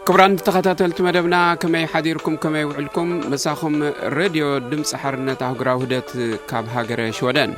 ክቡራን ተኸታተልቲ መደብና፣ ከመይ ሓዲርኩም፣ ከመይ ውዕልኩም? ምሳኹም ሬድዮ ድምፂ ሓርነት ኣህጉራዊ ውህደት ካብ ሃገረ ሽወደን።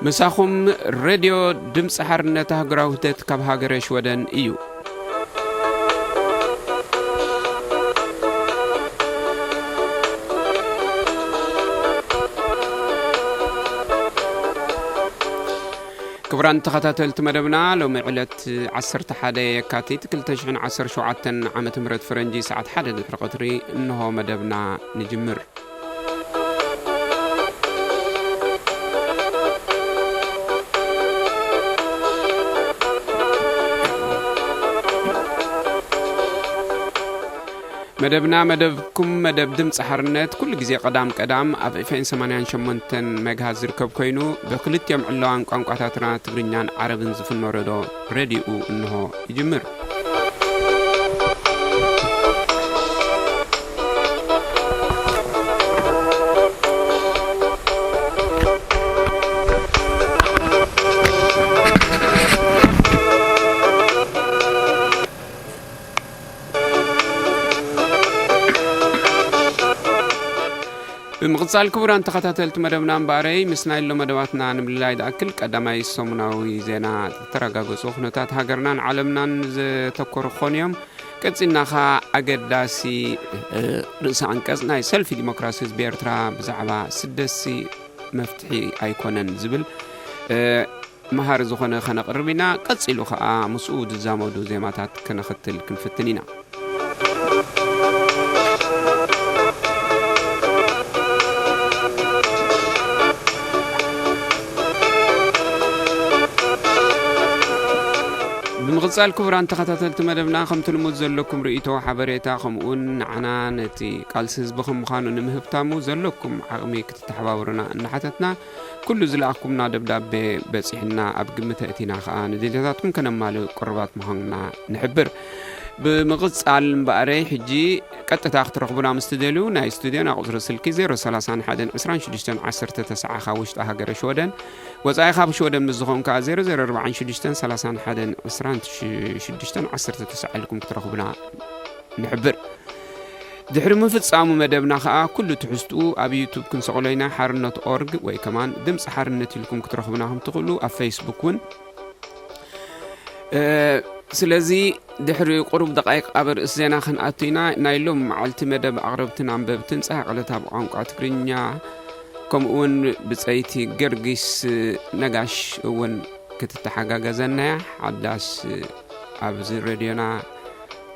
ምሳኹም ሬድዮ ድምፂ ሓርነት ኣህጉራዊ ውህደት ካብ ሃገረ ሽወደን እዩ። ክቡራን ተኸታተልቲ መደብና፣ ሎሚ ዕለት ዓሰርተ ሓደ የካቲት ክልተ ሽሕን ዓሰርተ ሸውዓተን ዓመተ ምህረት ፈረንጂ፣ ሰዓት ሓደ ድሕሪ ቀትሪ፣ እንሆ መደብና ንጅምር። መደብና፣ መደብኩም፣ መደብ ድምፂ ሓርነት፣ ኩሉ ግዜ ቀዳም ቀዳም ኣብ ኤፍኤም ሰማንያን ሸሞንተን ሜጋሃርዝ ዝርከብ ኮይኑ፣ ብክልቲኦም ዕለዋን ቋንቋታትና ትግርኛን ዓረብን ዝፍኖ ሬድዮ እንሆ ይጅምር። ብምቕጻል፣ ክቡራን ተኸታተልቲ መደብና እምበኣረይ፣ ምስ ናይ ሎ መደባትና ንምልላይ ዝኣክል፣ ቀዳማይ ሰሙናዊ ዜና፣ ዝተረጋገጹ ኩነታት ሃገርናን ዓለምናን ዘተኮሩ ክኾኑ እዮም። ቀጺልና ኸኣ ኣገዳሲ፣ እ፣ ርእሰ ኣንቀጽ፣ ናይ ሰልፊ ዲሞክራሲ ህዝቢ ኤርትራ ብዛዕባ ስደትሲ መፍትሒ ኣይኮነን ዝብል፣ እ፣ መሃሪ ዝኾነ ከነቕርብ ኢና። ቀጺሉ ኸኣ ምስኡ ዝዛመዱ ዜማታት ከነኸትል ክንፍትን ኢና። ብምቕጻል፣ ክቡራን ተኸታተልቲ መደብና፣ ከምቲ ልሙድ ዘለኩም ርእይቶ፣ ሓበሬታ፣ ከምኡውን ንዓና ነቲ ቃልሲ ህዝቢ ከም ምዃኑ ንምህብታሙ ዘለኩም ዓቕሚ ክትተሓባበሩና እናሓተትና፣ ኩሉ ዝለኣኽኩምና ደብዳቤ በጺሕና፣ ኣብ ግምት ኣእቲና ኸኣ ንድልየታትኩም ከነማልእ ቅሩባት ምዃንና ንሕብር። ብምቕጻል እምበኣረይ፣ ሕጂ ቀጥታ ክትረኽቡና ምስ ትደልዩ፣ ናይ ስቱድዮና ቁጽሪ ስልኪ ዜሮ ሰላሳን ሓደን ዕስራን ሽዱሽተን ዓሰርተ ተስዓ ካብ ውሽጢ ሃገረ ሽወደን፣ ወጻኢ ካብ ሽወደን ምስ ዝኾን ከኣ ዜሮ ዜሮ ኣርባዓን ሽዱሽተን ሰላሳን ሓደን ዕስራን ሽዱሽተን ዓሰርተ ተስዓ ኢልኩም ክትረኽቡና ንሕብር። ድሕሪ ምፍጻሙ መደብና ኸኣ፣ ኩሉ ትሕዝትኡ ኣብ ዩቱብ ክንሰቕሎ ኢና፣ ሓርነት ኦርግ፣ ወይ ከማን ድምፂ ሓርነት ኢልኩም ክትረኽቡና ከም ትኽእሉ፣ ኣብ ፌስቡክ እውን። እ፣ ስለዚ፣ ድሕሪ ቁሩብ ደቃይቕ ኣብ ርእሲ ዜና ክንኣቱ ኢና። ናይ ሎም መዓልቲ መደብ ኣቕረብትን ኣንበብትን ጸሃቕ ዕለት ኣብ ቋንቋ ትግርኛ፣ ከምኡ እውን ብጸይቲ ገርጊስ ነጋሽ እውን ክትተሓጋገዘና እያ። ሓዳስ ኣብዚ ሬድዮና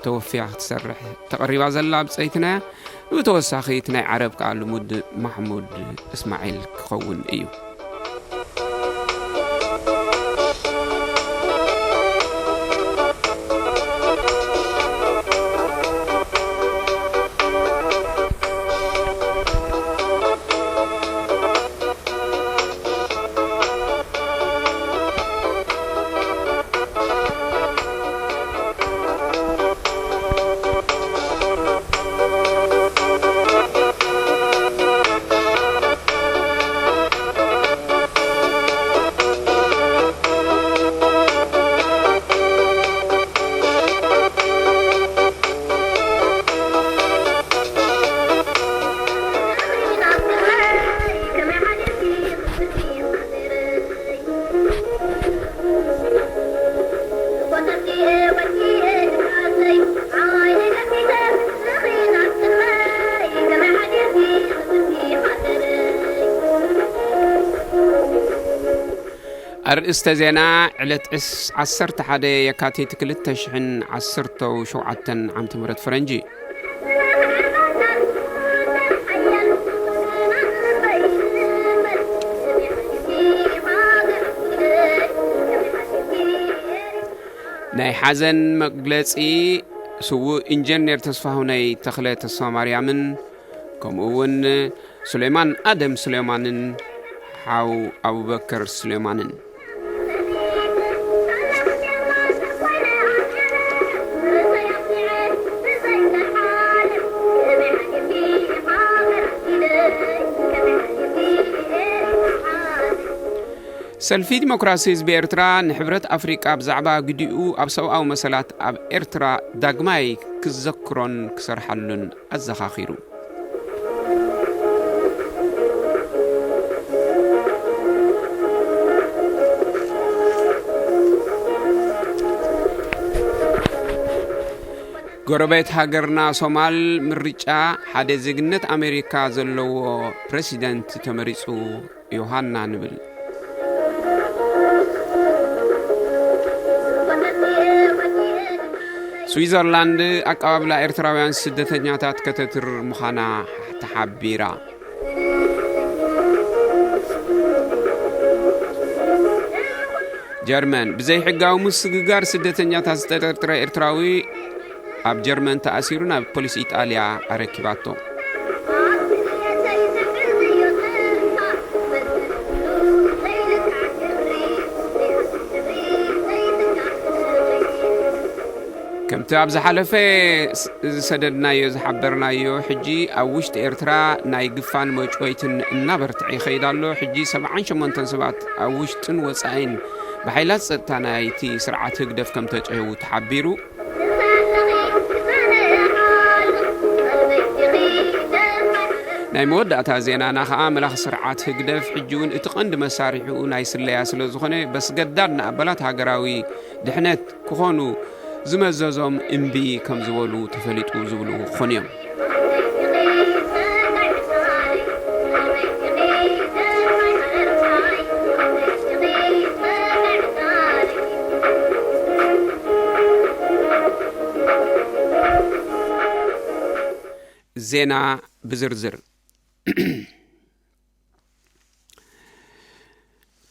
ተወፊያ ክትሰርሕ ተቐሪባ ዘላ ብጸይትና እያ። ብተወሳኺ እቲ ናይ ዓረብ ከኣ ልሙድ ማሕሙድ እስማዒል ክኸውን እዩ። ኣርእስተ ዜና፣ ዕለት ዕስ-፣ ዓሰርተ ሓደ የካቲት ክልተ ሽሕን ዓሰርተ ሸውዓተን ዓመተ ምህረት ፈረንጂ። ናይ ሓዘን መግለጺ ስዉእ ኢንጀነር ተስፋሁነይ ተኽለ ተስፋማርያምን፣ ከምኡ እውን ሱሌማን ኣደም ሱሌማንን ሓው ኣቡበከር ሱሌማንን። ሰልፊ ዲሞክራሲ ህዝቢ ኤርትራ ንሕብረት ኣፍሪቃ ብዛዕባ ግዲኡ ኣብ ሰብኣዊ መሰላት ኣብ ኤርትራ ዳግማይ ክዘክሮን ክሰርሓሉን ኣዘኻኺሩ። ጎረቤት ሃገርና ሶማል ምርጫ ሓደ ዜግነት ኣሜሪካ ዘለዎ ፕረሲደንት ተመሪጹ። ዮሃና ንብል። ስዊዘርላንድ ኣቀባብላ ኤርትራውያን ስደተኛታት ከተትር ምዃና ተሓቢራ። ጀርመን ብዘይሕጋዊ ምስግጋር ስደተኛታት ዝተጠርጠረ ኤርትራዊ ኣብ ጀርመን ተኣሲሩ ናብ ፖሊስ ኢጣልያ ኣረኪባቶ። ከምቲ ኣብ ዝሓለፈ ዝሰደድናዮ ዝሓበርናዮ፣ ሕጂ ኣብ ውሽጢ ኤርትራ ናይ ግፋን መጭወይትን እናበርትዐ ይኸይድ ኣሎ። ሕጂ ሰብዓን ሸሞንተን ሰባት ኣብ ውሽጥን ወጻኢን ብሓይላት ጸጥታ ናይቲ ስርዓት ህግደፍ ከም ተጨህዉ ተሓቢሩ። ናይ መወዳእታ ዜናና ኸኣ፣ መላኺ ስርዓት ህግደፍ ሕጂ እውን እቲ ቀንዲ መሳርሒኡ ናይ ስለያ ስለ ዝኾነ፣ በስገዳድ ንኣባላት ሃገራዊ ድሕነት ክኾኑ ዝመዘዞም እምቢ ከም ዝበሉ ተፈሊጡ ዝብሉ ክኾኑ እዮም። ዜና ብዝርዝር።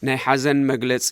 ናይ ሓዘን መግለጺ።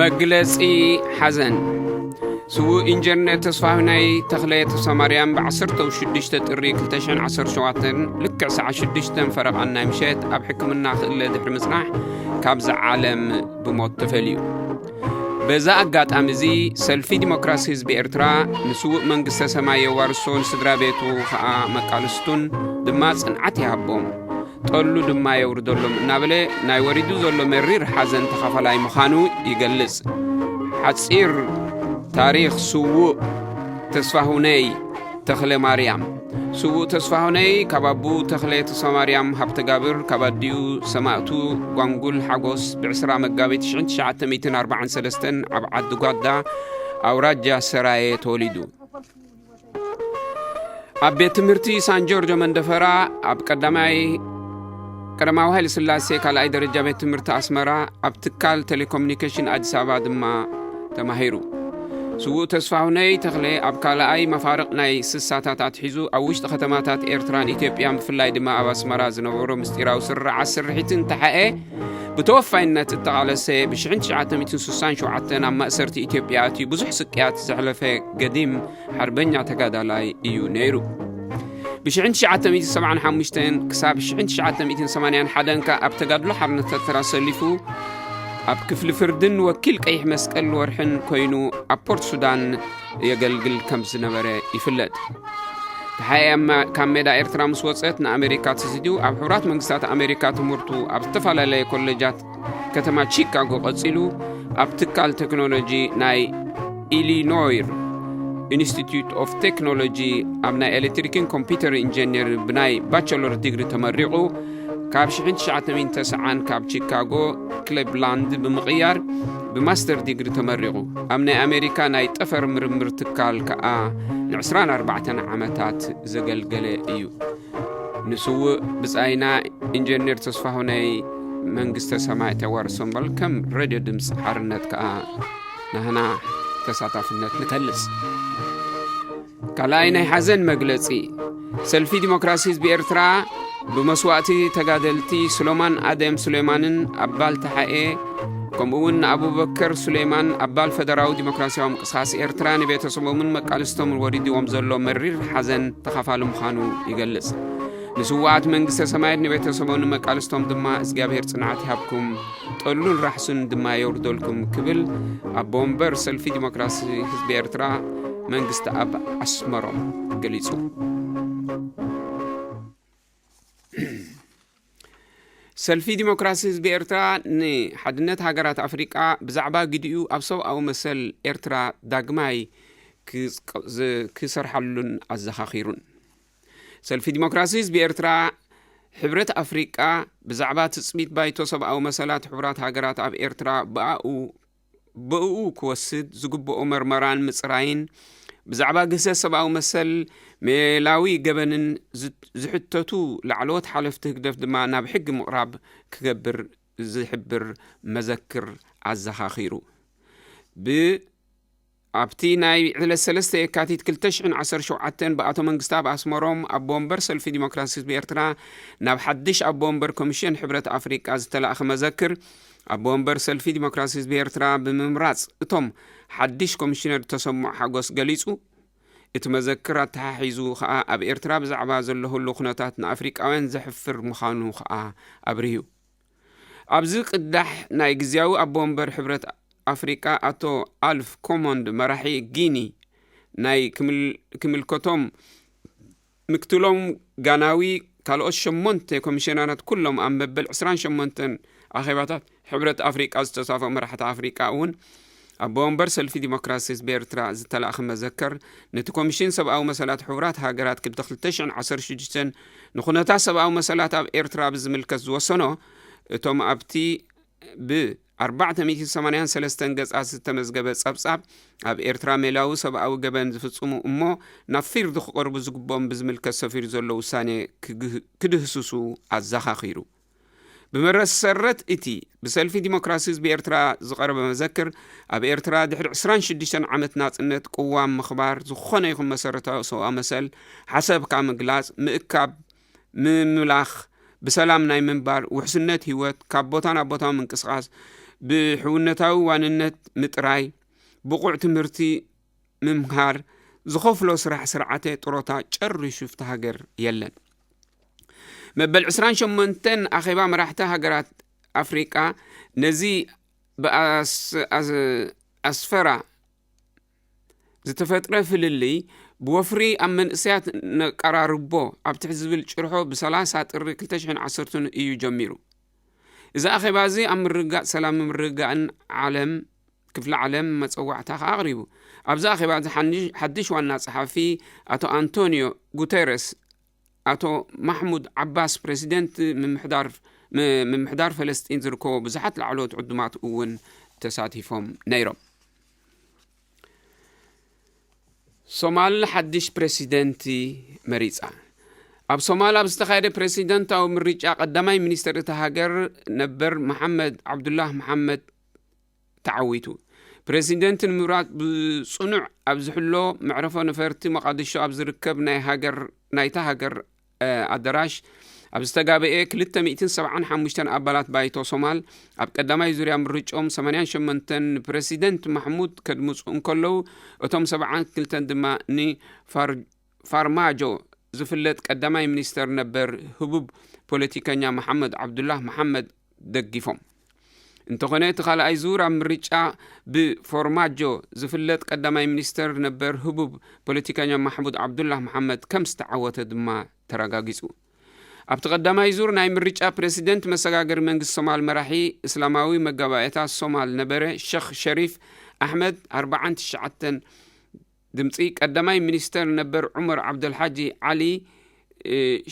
መግለጺ ሓዘን። ስዉእ ኢንጀነር ተስፋሁናይ ተኽለ ተስፋማርያም ብ ዓሰርተ ሽዱሽተ ጥሪ ክልተ ሽሕን ዓሰርተ ሸውዓተን ልክዕ ሰዓት ሽዱሽተ ፈረቓን ናይ ምሸት ኣብ ሕክምና ክእለ ድሕሪ ምጽናሕ ካብዛ ዓለም ብሞት ተፈልዩ። በዛ ኣጋጣሚ እዚ ሰልፊ ዲሞክራሲ ህዝቢ ኤርትራ ንስዉእ መንግስተ ሰማይ የዋርሶ፣ ንስድራ ቤቱ ኸኣ መቃልስቱን ድማ ጽንዓት ይሃቦም። ጠሉ ድማ የውርደሎም እናበለ ናይ ወሪዱ ዘሎ መሪር ሓዘን ተኻፋላይ ምዃኑ ይገልጽ። ሓጺር ታሪኽ ስዉእ ተስፋሁነይ ተኽለ ማርያም። ስዉእ ተስፋሁነይ ካብ ኣቦኡ ተኽለ ተስፋማርያም ሃብተጋብር፣ ካብ ኣዲኡ ሰማእቱ ጓንጉል ሓጎስ ብ ዕስራ መጋቢት ሽሕን ትሽዓተ ሚእትን ኣርባዓን ሰለስተን ኣብ ዓዲ ጓዳ ኣውራጃ ሰራየ ተወሊዱ። ኣብ ቤት ትምህርቲ ሳን ጆርጆ መንደፈራ ኣብ ቀዳማይ፣ ቀዳማዊ ኃይለ ሥላሴ ካልኣይ ደረጃ ቤት ትምህርቲ ኣስመራ፣ ኣብ ትካል ቴሌኮሙኒኬሽን ኣዲስ ኣበባ ድማ ተማሂሩ። ስዉእ ተስፋሁነይ ተኽለ ኣብ ካልኣይ መፋርቕ ናይ ስሳታት ኣትሒዙ ኣብ ውሽጢ ከተማታት ኤርትራን ኢትዮጵያን ብፍላይ ድማ ኣብ ኣስመራ ዝነበሮ ምስጢራዊ ስርዓት ስርሒትን ተሓኤ ብተወፋይነት እተቓለሰ ብ ሽሕን ትሽዓተ ሚእትን ስሳን ሸውዓተን ኣብ ማእሰርቲ ኢትዮጵያ ኣትዩ ብዙሕ ስቅያት ዘሕለፈ ገዲም ሓርበኛ ተጋዳላይ እዩ ነይሩ። ብ ሽሕን ትሽዓተ ሚእትን ሰብዓን ሓሙሽተን ክሳብ ሽሕን ትሽዓተ ሚእትን ሰማንያን ሓደን ከኣ ኣብ ተጋድሎ ሓርነት ኤርትራ ሰሊፉ ኣብ ክፍሊ ፍርድን ወኪል ቀይሕ መስቀል ወርሕን ኮይኑ ኣብ ፖርት ሱዳን የገልግል ከም ዝነበረ ይፍለጥ። ተሓኤ ካብ ሜዳ ኤርትራ ምስ ወጸት ንኣሜሪካ ተሰዲዱ ኣብ ሕቡራት መንግስታት ኣሜሪካ ትምህርቱ ኣብ ዝተፈላለለየ ኮሌጃት ከተማ ቺካጎ ቀጺሉ ኣብ ትካል ቴክኖሎጂ ናይ ኢሊኖይር ኢንስቲትዩት ኦፍ ቴክኖሎጂ ኣብ ናይ ኤሌክትሪክን ኮምፒውተር ኢንጀነር ብናይ ባቸሎር ዲግሪ ተመሪቑ ካብ ሽሕን ትሽዓተ ሚእትን ተስዓን ካብ ቺካጎ ክሌቭላንድ ብምቕያር ብማስተር ዲግሪ ተመሪቑ። ኣብ ናይ ኣሜሪካ ናይ ጠፈር ምርምር ትካል ከኣ ንዕስራን ኣርባዕተን ዓመታት ዘገልገለ እዩ። ንስዉእ ብጻይና ኢንጀነር ተስፋሁነይ መንግስተ ሰማይ ተዋርሶ እምበል ከም ሬድዮ ድምፂ ሓርነት ከኣ ናህና ተሳታፍነት ንገልጽ። ካልኣይ ናይ ሓዘን መግለጺ። ሰልፊ ዲሞክራሲ ህዝቢ ኤርትራ ብመስዋእቲ ተጋደልቲ ሱለማን ኣደም ሱሌማንን ኣባል ተሓኤ ከምኡ እውን ንኣቡበከር ሱሌማን ኣባል ፈደራዊ ዲሞክራሲያዊ ምንቅስቃስ ኤርትራ ንቤተሰቦምን መቃልስቶምን ወሪድዎም ዘሎ መሪር ሓዘን ተኻፋሊ ምዃኑ ይገልጽ። ንስውኣት መንግስተ ሰማያት ንቤተሰቦምን መቃልስቶም ድማ እግዚኣብሔር ጽንዓት ይሃብኩም፣ ጠሉን ራሕሱን ድማ የውርደልኩም ክብል ኣቦ ወንበር ሰልፊ ዲሞክራሲ ህዝቢ ኤርትራ መንግስቲ ኣብ ኣስመሮም ገሊጹ። ሰልፊ ዲሞክራሲ ህዝቢ ኤርትራ ንሓድነት ሃገራት ኣፍሪቃ ብዛዕባ ግዲኡ ኣብ ሰብኣዊ መሰል ኤርትራ ዳግማይ ክስቅ-፣ ዝ-፣ ክሰርሓሉን ኣዘኻኺሩን። ሰልፊ ዲሞክራሲ ህዝቢ ኤርትራ፣ ሕብረት ኣፍሪቃ ብዛዕባ ትጽቢት ባይቶ ሰብኣዊ መሰላት ሕቡራት ሃገራት ኣብ ኤርትራ ብኣኡ፣ ብእኡ ክወስድ ዝግብኦ መርመራን ምጽራይን፣ ብዛዕባ ግህሰት ሰብኣዊ መሰል፣ ሜላዊ ገበንን ዝ-፣ ዝሕተቱ ላዕለዎት ሓለፍቲ ህግደፍ ድማ ናብ ሕጊ ምቕራብ ክገብር ዝሕብር መዘክር ኣዘኻኺሩ። ብ-፣ ኣብቲ ናይ ዕለት ሰለስተ የካቲት ክልተ ሽሕን ዓሰርተ ሸውዓተን ብኣቶ መንግስታብ ኣስመሮም ኣቦ ወንበር ሰልፊ ዲሞክራሲ ህዝቢ ኤርትራ ናብ ሓድሽ ኣቦ ወንበር ኮሚሽን ሕብረት ኣፍሪቃ ዝተላእኸ መዘክር፣ ኣቦ ወንበር ሰልፊ ዲሞክራሲ ህዝቢ ኤርትራ ብምምራጽ እቶም ሓድሽ ኮሚሽነር ዝተሰምዖ ሓጎስ ገሊጹ። እቲ መዘክር ኣተሓሒዙ ከኣ ኣብ ኤርትራ ብዛዕባ ዘሎ ህሉው ኩነታት ንኣፍሪቃውያን ዘሕፍር ምዃኑ ከኣ ኣብሪሁ። ኣብዚ ቅዳሕ ናይ ግዝያዊ ኣቦ ወንበር ሕብረት ኣፍሪቃ ኣቶ ኣልፍ ኮሞንድ መራሒ ጊኒ ናይ ክምል-፣ ክምልከቶም ምክትሎም ጋናዊ ካልኦት ሸሞንተ ኮሚሽነራት ኩሎም ኣብ መበል ዕስራን ሸሞንተን ኣኼባታት ሕብረት ኣፍሪቃ ዝተሳተፉ መራሕቲ ኣፍሪቃ እውን ኣቦ ወንበር ሰልፊ ዲሞክራሲ ህዝቢ ኤርትራ ዝተላእኸ መዘከር ነቲ ኮሚሽን ሰብኣዊ መሰላት ሕቡራት ሃገራት ክልተ ክልተ ሽሕን ዓሰርተ ሽዱሽተን ንኹነታት ሰብኣዊ መሰላት ኣብ ኤርትራ ብዝምልከት ዝወሰኖ እቶም ኣብቲ ብ ኣርባዕተ ሚእትን ሰማንያን ሰለስተን ገጻት ዝተመዝገበ ጸብጻብ ኣብ ኤርትራ ሜላዊ ሰብኣዊ ገበን ዝፍጽሙ እሞ ናብ ፊርዲ ክቐርቡ ዝግብኦም ብዝምልከት ሰፊሩ ዘሎ ውሳኔ ክግህ-፣ ክድህስሱ ኣዘኻኺሩ። ብመሰረት እቲ ብሰልፊ ዲሞክራሲ ህዝቢ ኤርትራ ዝቐረበ መዘክር፣ ኣብ ኤርትራ ድሕሪ ዕስራን ሽዱሽተን ዓመት ናጽነት ቅዋም ምኽባር፣ ዝኾነ ይኹን መሰረታዊ ሰብኣዊ መሰል፣ ሓሳብካ ምግላጽ፣ ምእካብ፣ ምምላኽ፣ ብሰላም ናይ ምንባር፣ ውሕስነት ህይወት፣ ካብ ቦታ ናብ ቦታ ምንቅስቓስ፣ ብሕውነታዊ ዋንነት ምጥራይ፣ ብቑዕ ትምህርቲ ምምሃር፣ ዝኸፍሎ ስራሕ ስርዓተ ጥሮታ ጨሪሹ ፍቲ ሃገር የለን። መበል ዕስራን ሸሞንተን ኣኼባ መራሕቲ ሃገራት ኣፍሪቃ ነዚ ብኣስ-፣ ኣስ-፣ ኣስፈራ ዝተፈጥረ ፍልልይ ብወፍሪ ኣብ መንእሰያት ነቀራርቦ ኣብ ትሕቲ ዝብል ጭርሖ ብሰላሳ ጥሪ ክልተ ሽሕን ዓሰርተን እዩ ጀሚሩ። እዚ ኣኼባ እዚ ኣብ ምርግጋእ ሰላምን ምርግጋእን ዓለም፣ ክፍለ ዓለም መጸዋዕታ ከኣ ኣቕሪቡ። ኣብዚ ኣኼባ እዚ ሓንሽ-፣ ሓድሽ ዋና ጸሓፊ ኣቶ ኣንቶኒዮ ጉተረስ፣ ኣቶ ማሕሙድ ዓባስ ፕረሲደንት ምምሕዳር፣ ም-፣ ምምሕዳር ፈለስጢን ዝርከቦ ብዙሓት ላዕለዎት ዕዱማት እውን ተሳቲፎም ነይሮም። ሶማል ሓድሽ ፕረሲደንቲ መሪጻ። ኣብ ሶማል ኣብ ዝተኻየደ ፕረሲደንታዊ ምርጫ ቀዳማይ ሚኒስተር እታ ሃገር ነበር መሓመድ ዓብዱላህ መሓመድ ተዓዊቱ። ፕሬዚደንት ንምምራጽ ብጽኑዕ ኣብ ዝሕሎ መዕረፎ ነፈርቲ መቓድሾ ኣብ ዝርከብ ናይ ሃገር ናይታ ሃገር ኣደራሽ ኣብ ዝተጋበኤ ክልተ ሚእትን ሰብዓን ሓሙሽተን ኣባላት ባይቶ ሶማል ኣብ ቀዳማይ ዙርያ ምርጭኦም ሰማንያን ሸሞንተን ንፕረሲደንት ማሕሙድ ከድምፁ እንከለዉ፣ እቶም ሰብዓን ክልተን ድማ ንፋርማጆ ዝፍለጥ ቀዳማይ ሚኒስተር ነበር ህቡብ ፖለቲከኛ መሓመድ ዓብዱላህ መሓመድ ደጊፎም። እንተኾነ እቲ ካልኣይ ዙር ኣብ ምርጫ ብፎርማጆ ዝፍለጥ ቀዳማይ ሚኒስተር ነበር ህቡብ ፖለቲከኛ ማሕሙድ ዓብዱላህ መሓመድ ከም ዝተዓወተ ድማ ተረጋጊጹ። ኣብቲ ቀዳማይ ዙር ናይ ምርጫ ፕረሲደንት መሰጋገሪ መንግስቲ ሶማል መራሒ እስላማዊ መጋባእያታት ሶማል ነበረ ሸኽ ሸሪፍ ኣሕመድ ኣርባዓን ትሽዓተን ድምጺ፣ ቀዳማይ ሚኒስተር ነበር ዑመር ዓብደልሓጂ ዓሊ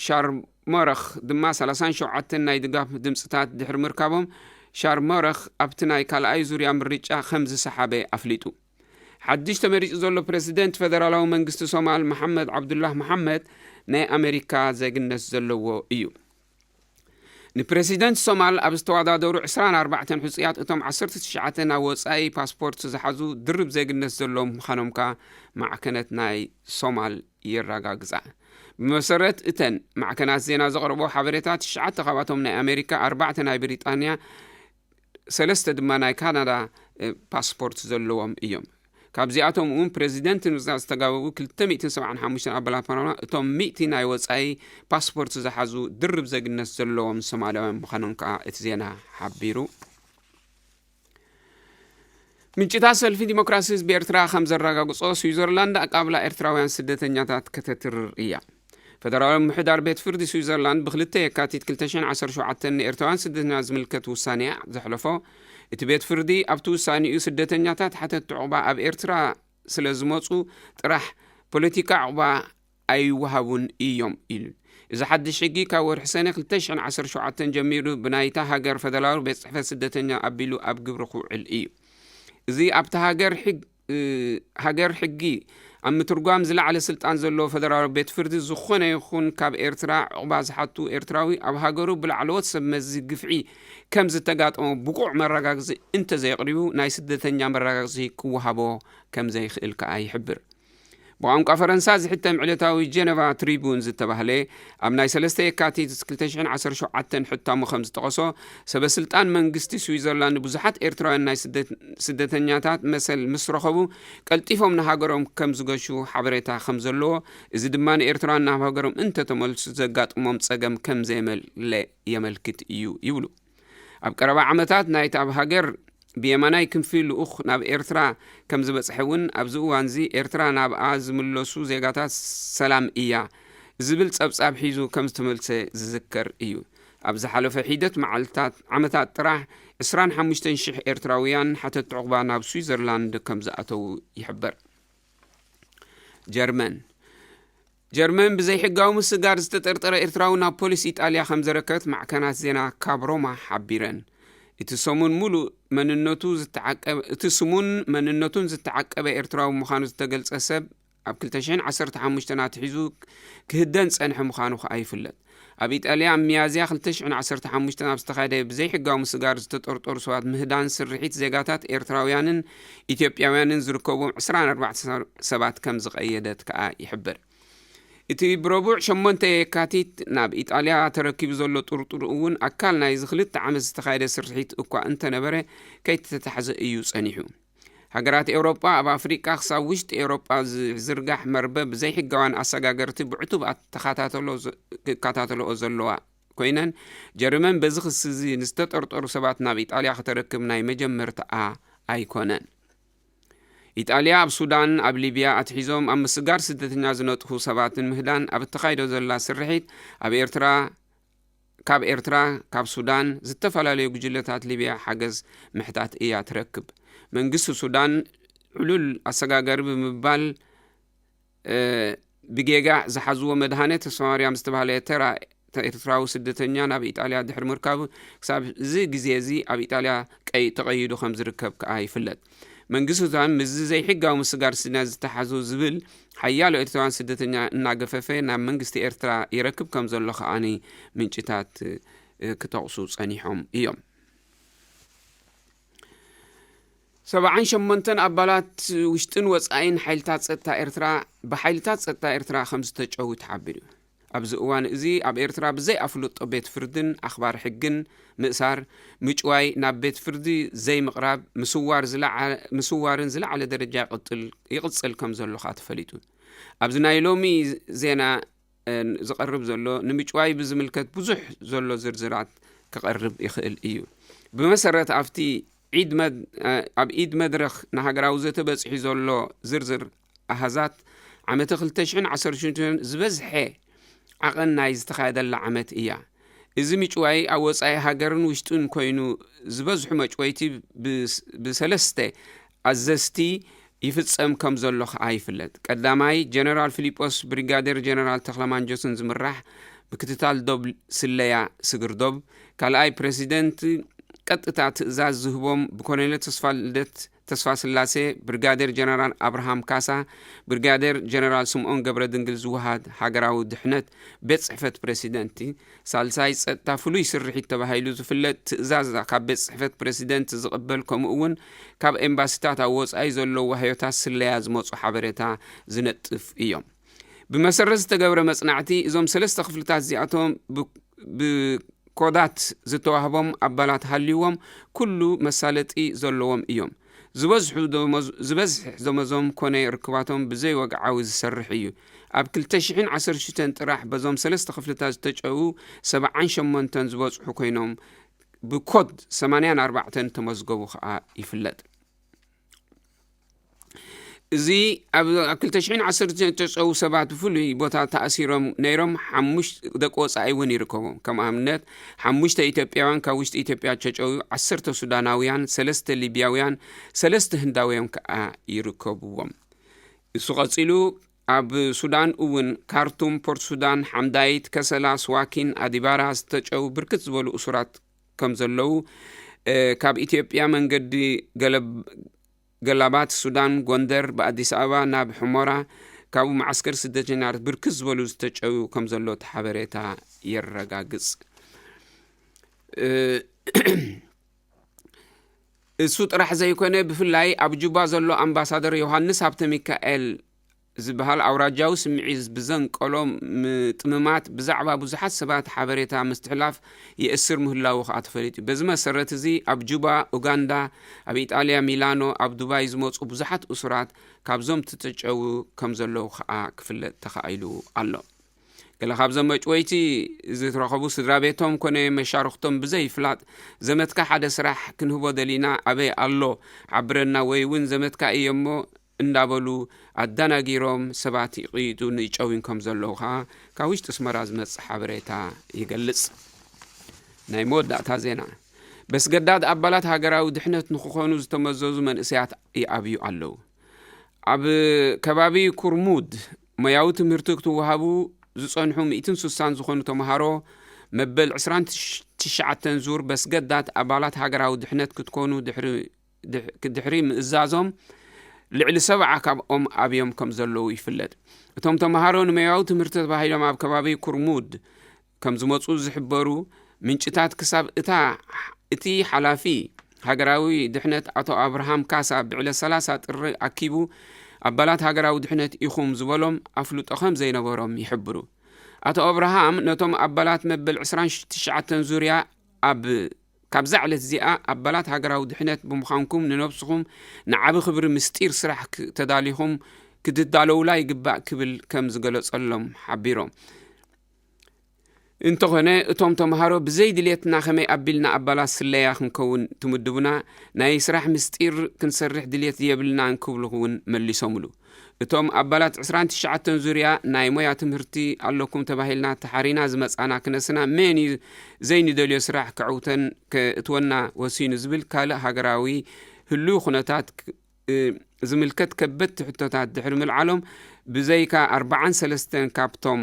ሻርሞረኽ ድማ ሰላሳን ሸውዓተን ናይ ድጋፍ ድምጽታት ድሕሪ ምርካቦም፣ ሻርሞረኽ ኣብቲ ናይ ካልኣይ ዙርያ ምርጫ ከም ዝሰሓበ ኣፍሊጡ። ሓድሽ ተመሪጹ ዘሎ ፕረሲደንት ፈደራላዊ መንግስቲ ሶማል መሓመድ ዓብዱላህ መሓመድ ናይ ኣመሪካ ዜግነት ዘለዎ እዩ። ንፕረሲደንት ሶማል ኣብ ዝተወዳደሩ ዕስራን ኣርባዕተን ሕጹያት እቶም ዓሰርተ ትሽዓተ ናብ ወጻኢ ፓስፖርት ዝሓዙ ድርብ ዜግነት ዘለዎም ምዃኖም ከኣ ማዕከነት ናይ ሶማል የረጋግጻ። ብመሰረት እተን ማዕከናት ዜና ዘቕረቦ ሓበሬታ፣ ትሽዓተ ካብኣቶም ናይ ኣሜሪካ፣ ኣርባዕተ ናይ ብሪጣንያ፣ ሰለስተ ድማ ናይ ካናዳ ፓስፖርት ዘለዎም እዮም። ካብዚኣቶም እውን ፕረዚደንት ንምርጻ ዝተጋበኡ ክልተ ሚእትን ሰብዓን ሓሙሽተን ኣባላት ፓርላማ እቶም ሚእቲ ናይ ወጻኢ ፓስፖርት ዝሓዙ ድርብ ዜግነት ዘለዎም ሶማልያውያን ምዃኖም ከኣ እቲ ዜና ሓቢሩ። ምንጭታት ሰልፊ ዲሞክራሲ ህዝቢ ኤርትራ ከም ዘረጋግጾ፣ ስዊዘርላንድ ኣቃብላ ኤርትራውያን ስደተኛታት ከተትርር እያ። ፈደራላዊ ምሕዳር ቤት ፍርዲ ስዊዘርላንድ ብክልተ የካቲት ክልተ ሽሕን ዓሰርተ ሸውዓተን ንኤርትራውያን ስደተኛታት ዝምልከት ውሳኔ ዘሕለፎ፣ እቲ ቤት ፍርዲ ኣብቲ ውሳኔኡ ስደተኛታት ሓተትቲ ዑቕባ ኣብ ኤርትራ ስለ ዝመጹ ጥራሕ ፖለቲካ ዑቕባ ኣይወሃቡን እዮም ኢሉ። እዚ ሓድሽ ሕጊ ካብ ወርሒ ሰነ ክልተ ሽሕን ዓሰርተ ሸውዓተን ጀሚሩ ብናይታ ሃገር ፈደራላዊ ቤት ጽሕፈት ስደተኛ ኣቢሉ ኣብ ግብሪ ክውዕል እዩ። እዚ ኣብታ ሃገር ሕግ ሃገር ሕጊ ኣብ ምትርጓም ዝለዓለ ስልጣን ዘለዎ ፈደራላዊ ቤት ፍርዲ፣ ዝኾነ ይኹን ካብ ኤርትራ ዑቕባ ዝሓቱ ኤርትራዊ ኣብ ሃገሩ ብላዕለዎት ሰብ መዚ ግፍዒ ከም ዝተጋጠሞ ብቑዕ መረጋግጺ እንተዘየቕሪቡ፣ ናይ ስደተኛ መረጋግጺ ክወሃቦ ከም ዘይኽእል ከኣ ይሕብር። ብቋንቋ ፈረንሳ ዝሕተም ዕለታዊ ጀነቫ ትሪቡን ዝተባህለ፣ ኣብ ናይ ሰለስተ የካቲት ክልተ ሽሕን ዓሰርተ ሸውዓተን ሕታሙ ከም ዝጠቐሶ፣ ሰበ ስልጣን መንግስቲ ስዊዘርላንድ ብዙሓት ኤርትራውያን ናይ ስደት-፣ ስደተኛታት መሰል ምስ ረኸቡ፣ ቀልጢፎም ንሃገሮም ከም ዝገሹ ሓበሬታ ከም ዘለዎ፣ እዚ ድማ ንኤርትራውያን ናብ ሃገሮም እንተተመልሱ ዘጋጥሞም ጸገም ከም ዘየመለ የመልክት እዩ ይብሉ። ኣብ ቀረባ ዓመታት ናይቲ ኣብ ሃገር ብየማናይ ክንፊ ልኡኽ ናብ ኤርትራ ከም ዝበጽሐ እውን፣ ኣብዚ እዋንዚ ኤርትራ ናብኣ ዝምለሱ ዜጋታት ሰላም እያ ዝብል ጸብጻብ ሒዙ ከም ዝተመልሰ ዝዝከር እዩ። ኣብ ዝሓለፈ ሒደት መዓልታት፣ ዓመታት ጥራሕ ዕስራን ሓሙሽተን ሽሕ ኤርትራውያን ሓተትቲ ዑቕባ ናብ ስዊዘርላንድ ከም ዝኣተዉ ይሕበር። ጀርመን። ጀርመን ብዘይሕጋዊ ምስጋር ዝተጠርጠረ ኤርትራዊ ናብ ፖሊስ ኢጣልያ ከም ዘረከበት ማዕከናት ዜና ካብ ሮማ ሓቢረን። እቲ ሰሙን ሙሉእ መንነቱ ዝተዓቀበ፣ እቲ ስሙን መንነቱን ዝተዓቀበ ኤርትራዊ ምዃኑ ዝተገልጸ ሰብ ኣብ ክልተ ሽሕን ዓሰርተ ሓሙሽተን ኣትሒዙ ክህደን ጸንሐ ምዃኑ ከኣ ይፍለጥ። ኣብ ኢጣልያ ኣብ ሚያዝያ ክልተ ሽሕን ዓሰርተ ሓሙሽተን ኣብ ዝተኻየደ ብዘይሕጋዊ ምስጋር ዝተጠርጠሩ ሰባት ምህዳን ስርሒት ዜጋታት ኤርትራውያንን ኢትዮጵያውያንን ዝርከብዎም ዕስራን ኣርባዕተን ሰባት ከም ዝቐየደት ከኣ ይሕብር። እቲ ብረቡዕ ሸሞንተ የካቲት ናብ ኢጣልያ ተረኪቡ ዘሎ ጥርጡር እውን ኣካል ናይዚ ክልተ ዓመት ዝተኻየደ ስርሒት እኳ እንተነበረ፣ ከይተታሕዘ እዩ ጸኒሑ። ሃገራት ኤውሮጳ ኣብ ኣፍሪቃ ክሳብ ውሽጢ ኤውሮጳ ዝዝርጋሕ መርበብ ዘይሕጋውያን ኣሰጋገርቲ ብዕቱብ ኣተኻታተሎ ዘ-፣ ክከታተልኦ ዘለዋ ኮይነን፣ ጀርመን በዚ ክሲ እዚ ንዝተጠርጠሩ ሰባት ናብ ኢጣልያ ከተረክብ ናይ መጀመርታኣ ኣይኮነን። ኢጣልያ ኣብ ሱዳን፣ ኣብ ሊብያ ኣትሒዞም ኣብ ምስጋር ስደተኛ ዝነጥፉ ሰባትን ምህዳን ኣብ እተኻይዶ ዘላ ስርሒት፣ ኣብ ኤርትራ፣ ካብ ኤርትራ፣ ካብ ሱዳን ዝተፈላለዩ ጉጅለታት ሊብያ ሓገዝ ምሕታት እያ ትረክብ። መንግስቲ ሱዳን ዕሉል ኣሰጋገሪ ብምባል፣ እ፣ ብጌጋ ዝሓዝዎ መድሃኔ ተስፋማርያም ዝተባህለ ተራ ኤርትራዊ ስደተኛ ናብ ኢጣልያ ድሕሪ ምርካቡ፣ ክሳብ እዚ ግዜ እዚ ኣብ ኢጣልያ ቀይ-፣ ተቐይዱ ከም ዝርከብ ከኣ ይፍለጥ። መንግስቲ ሱዳን ምስዚ ዘይሕጋዊ ምስጋር ስደተኛ ዝተሓዙ ዝብል ሓያሎ ኤርትራውያን ስደተኛ እናገፈፈ ናብ መንግስቲ ኤርትራ ይረክብ ከም ዘሎ ከኣኒ ምንጭታት፣ እ፣ ክጠቕሱ ጸኒሖም እዮም። ሰብዓን ሸሞንተን ኣባላት ውሽጥን ወጻኢን ሓይልታት ጸጥታ ኤርትራ ብሓይልታት ጸጥታ ኤርትራ ከም ዝተጨዉ ተሓቢሩ። ኣብዚ እዋን እዚ ኣብ ኤርትራ ብዘይ ኣፍልጦ ቤት ፍርድን ኣኽባር ሕግን ምእሳር፣ ምጭዋይ፣ ናብ ቤት ፍርዲ ዘይምቕራብ፣ ምስዋር ዝለዓ-፣ ምስዋርን ዝለዓለ ደረጃ ይቕጥል፣ ይቕጽል ከም ዘሎ ከኣ ተፈሊጡ። ኣብዚ ናይ ሎሚ ዜና፣ እ፣ ዝቐርብ ዘሎ ንምጭዋይ ብዝምልከት ብዙሕ ዘሎ ዝርዝራት ክቐርብ ይኽእል እዩ። ብመሰረት ኣብቲ ዒድ መድ-፣ እ፣ ኣብ ኢድ መድረኽ ንሃገራዊ ዘተ በጺሑ ዘሎ ዝርዝር ኣሃዛት፣ ዓመተ ክልተ ሽሕን ዓሰርተ ሽዱሽተን ዝበዝሐ ዓቐን ናይ ዝተኻየደላ ዓመት እያ። እዚ ምጭዋይ ኣብ ወጻኢ ሃገርን ውሽጥን ኮይኑ ዝበዝሑ መጭወይቲ ብስ-፣ ብሰለስተ ኣዘዝቲ ይፍጸም ከም ዘሎ ከኣ ይፍለጥ። ቀዳማይ፣ ጀነራል ፊሊጶስ ብሪጋዴር ጀነራል ተኽለማንጆስን ዝምራሕ ምክትታል ዶብ ስለያ ስግር ዶብ፣ ካልኣይ፣ ፕረሲደንት ቀጥታ ትእዛዝ ዝህቦም ብኮሎኔል ተስፋልደት ተስፋስላሴ፣ ብሪጋዴር ጀነራል ኣብርሃም ካሳ፣ ብሪጋዴር ጀነራል ስምኦን ገብረ ድንግል ዝወሃድ ሃገራዊ ድሕነት ቤት ጽሕፈት ፕረሲደንቲ፣ ሳልሳይ፣ ጸጥታ ፍሉይ ስርሒት ተባሂሉ ዝፍለጥ ትእዛዝ ካብ ቤት ጽሕፈት ፕረሲደንት ዝቕበል፣ ከምኡ እውን ካብ ኤምባሲታት ኣብ ወጻኢ ዘለዉ ዋህዮታት ስለያ ዝመጹ ሓበሬታ ዝነጥፍ እዮም። ብመሰረት ዝተገብረ መጽናዕቲ፣ እዞም ሰለስተ ክፍልታት እዚኣቶም ብ-፣ ብኮዳት ዝተዋህቦም ኣባላት ሃልይዎም ኩሉ መሳለጢ ዘለዎም እዮም። ዝበዝሑ ደሞዝ-፣ ዝበዝሕ ደሞዞም ኮነ ርክባቶም ብዘይ ወግዓዊ ዝሰርሕ እዩ። ኣብ ክልተ ሽሕን ዓሰርተ ሽዱሽተን ጥራሕ በዞም ሰለስተ ክፍልታት ዝተጨዉ ሰብዓን ሸሞንተን ዝበጽሑ ኮይኖም፣ ብኮድ ሰማንያን ኣርባዕተን ተመዝገቡ ከኣ ይፍለጥ። እዚ ኣብ፣ ኣብ ክልተ ሽሕን ዓሰርተ ዝተጨዉ ሰባት ብፍሉይ ቦታ ተኣሲሮም ነይሮም፣ ሓሙሽተ ደቂ ወጻኢ እውን ይርከቡ። ከም ኣብነት፣ ሓሙሽተ ኢትዮጵያውያን ካብ ውሽጢ ኢትዮጵያ ተጨዉ፣ ዓሰርተ ሱዳናውያን፣ ሰለስተ ሊብያውያን፣ ሰለስተ ህንዳውያን ከኣ ይርከብዎም። እሱ ቀጺሉ፣ ኣብ ሱዳን እውን ካርቱም፣ ፖርት ሱዳን፣ ሓምዳይት፣ ከሰላ፣ ስዋኪን ኣዲባራ ዝተጨዉ ብርክት ዝበሉ እሱራት ከም ዘለዉ፣ እ፣ ካብ ኢትዮጵያ መንገዲ ገለብ-፣ ገላባት ሱዳን፣ ጎንደር፣ ብኣዲስ ኣበባ ናብ ሕሞራ፣ ካብኡ መዓስከር ስደተኛታት ብርክት ዝበሉ ዝተጨዉ ከም ዘሎ እቲ ሓበሬታ የረጋግጽ። እ፣ እሱ ጥራሕ ዘይኮነ፣ ብፍላይ ኣብ ጁባ ዘሎ ኣምባሳደር ዮሃንስ ሃብተ ሚካኤል ዝበሃል ኣውራጃዊ ስምዒት ብዘንቀሎ ምጥምማት ብዛዕባ ብዙሓት ሰባት ሓበሬታ ምስትሕላፍ የእስር ምህላዉ ከኣ ተፈሊጡ። በዚ መሰረት እዚ ኣብ ጁባ፣ ኡጋንዳ፣ ኣብ ኢጣልያ ሚላኖ፣ ኣብ ዱባይ ዝመጹ ብዙሓት እሱራት ካብዞም ዝተጨዉ ከም ዘለዉ ከኣ ክፍለጥ ተኻኢሉ ኣሎ። ገለ ካብዞም መጭወይቲ ዝተረኸቡ ስድራ ቤቶም ኮነ መሻርኽቶም ብዘይፍላጥ፣ ዘመትካ ሓደ ስራሕ ክንህቦ ደሊና፣ ኣበይ ኣሎ ሓብረና፣ ወይ እውን ዘመትካ እየ እሞ እንዳበሉ ኣደናጊሮም ሰባት ይቕይጡን ይጨውዩን ከም ዘለዉ ከኣ ካብ ውሽጢ ኣስመራ ዝመጽእ ሓበሬታ ይገልጽ። ናይ መወዳእታ ዜና። በስገዳድ ኣባላት ሃገራዊ ድሕነት ንክኾኑ ዝተመዘዙ መንእሰያት ይኣብዩ ኣለዉ። ኣብ ከባቢ ኩርሙድ ሞያዊ ትምህርቲ ክትወሃቡ ዝጸንሑ ሚእትን ስሳን ዝኾኑ ተምሃሮ መበል ዕስራን ትሽዓተን ዙር በስገዳድ ኣባላት ሃገራዊ ድሕነት ክትኮኑ ድሕሪ ድሕ-፣ ድሕሪ ምእዛዞም፣ ልዕሊ ሰብዓ ካብኦም ኣብዮም ከም ዘለዉ ይፍለጥ። እቶም ተምሃሮ ንሞያዊ ትምህርቲ ተባሂሎም ኣብ ከባቢ ኩርሙድ ከም ዝመጹ ዝሕበሩ ምንጭታት፣ ክሳብ እታ፣ እቲ ሓላፊ ሃገራዊ ድሕነት ኣቶ ኣብርሃም ካሳ ብዕለት ሰላሳ ጥሪ ኣኪቡ፣ ኣባላት ሃገራዊ ድሕነት ኢኹም ዝበሎም ኣፍልጦ ከም ዘይነበሮም ይሕብሩ። ኣቶ ኣብርሃም ነቶም ኣባላት መበል ዕስራን ትሽዓተን ዙርያ ኣብ ካብዛ ዕለት እዚኣ ኣባላት ሃገራዊ ድሕነት ብምዃንኩም ንነብስኹም ንዓቢ ክብሪ ምስጢር ስራሕ ክ-፣ ተዳሊኹም ክትዳለውላ ይግባእ ክብል ከም ዝገለጸሎም ሓቢሮም። እንተኾነ እቶም ተምሃሮ ብዘይ ድልየትና ከመይ ኣቢልና ኣባላት ስለያ ክንከውን ትምድቡና? ናይ ስራሕ ምስጢር ክንሰርሕ ድልየት የብልናን ክብሉ እውን መሊሶምሉ። እቶም ኣባላት ዕስራን ትሽዓተን ዙርያ ናይ ሞያ ትምህርቲ ኣለኩም ተባሂልና ተሓሪና ዝመጻና ክነስና መን እዩ ዘይንደልዮ ስራሕ ከዕውተን ከእትወና ወሲኑ ዝብል ካልእ ሃገራዊ ህሉው ኩነታት ክ-፣ እ፣ ዝምልከት ከበድቲ ሕቶታት ድሕሪ ምልዓሎም፣ ብዘይካ ኣርባዓን ሰለስተን ካብቶም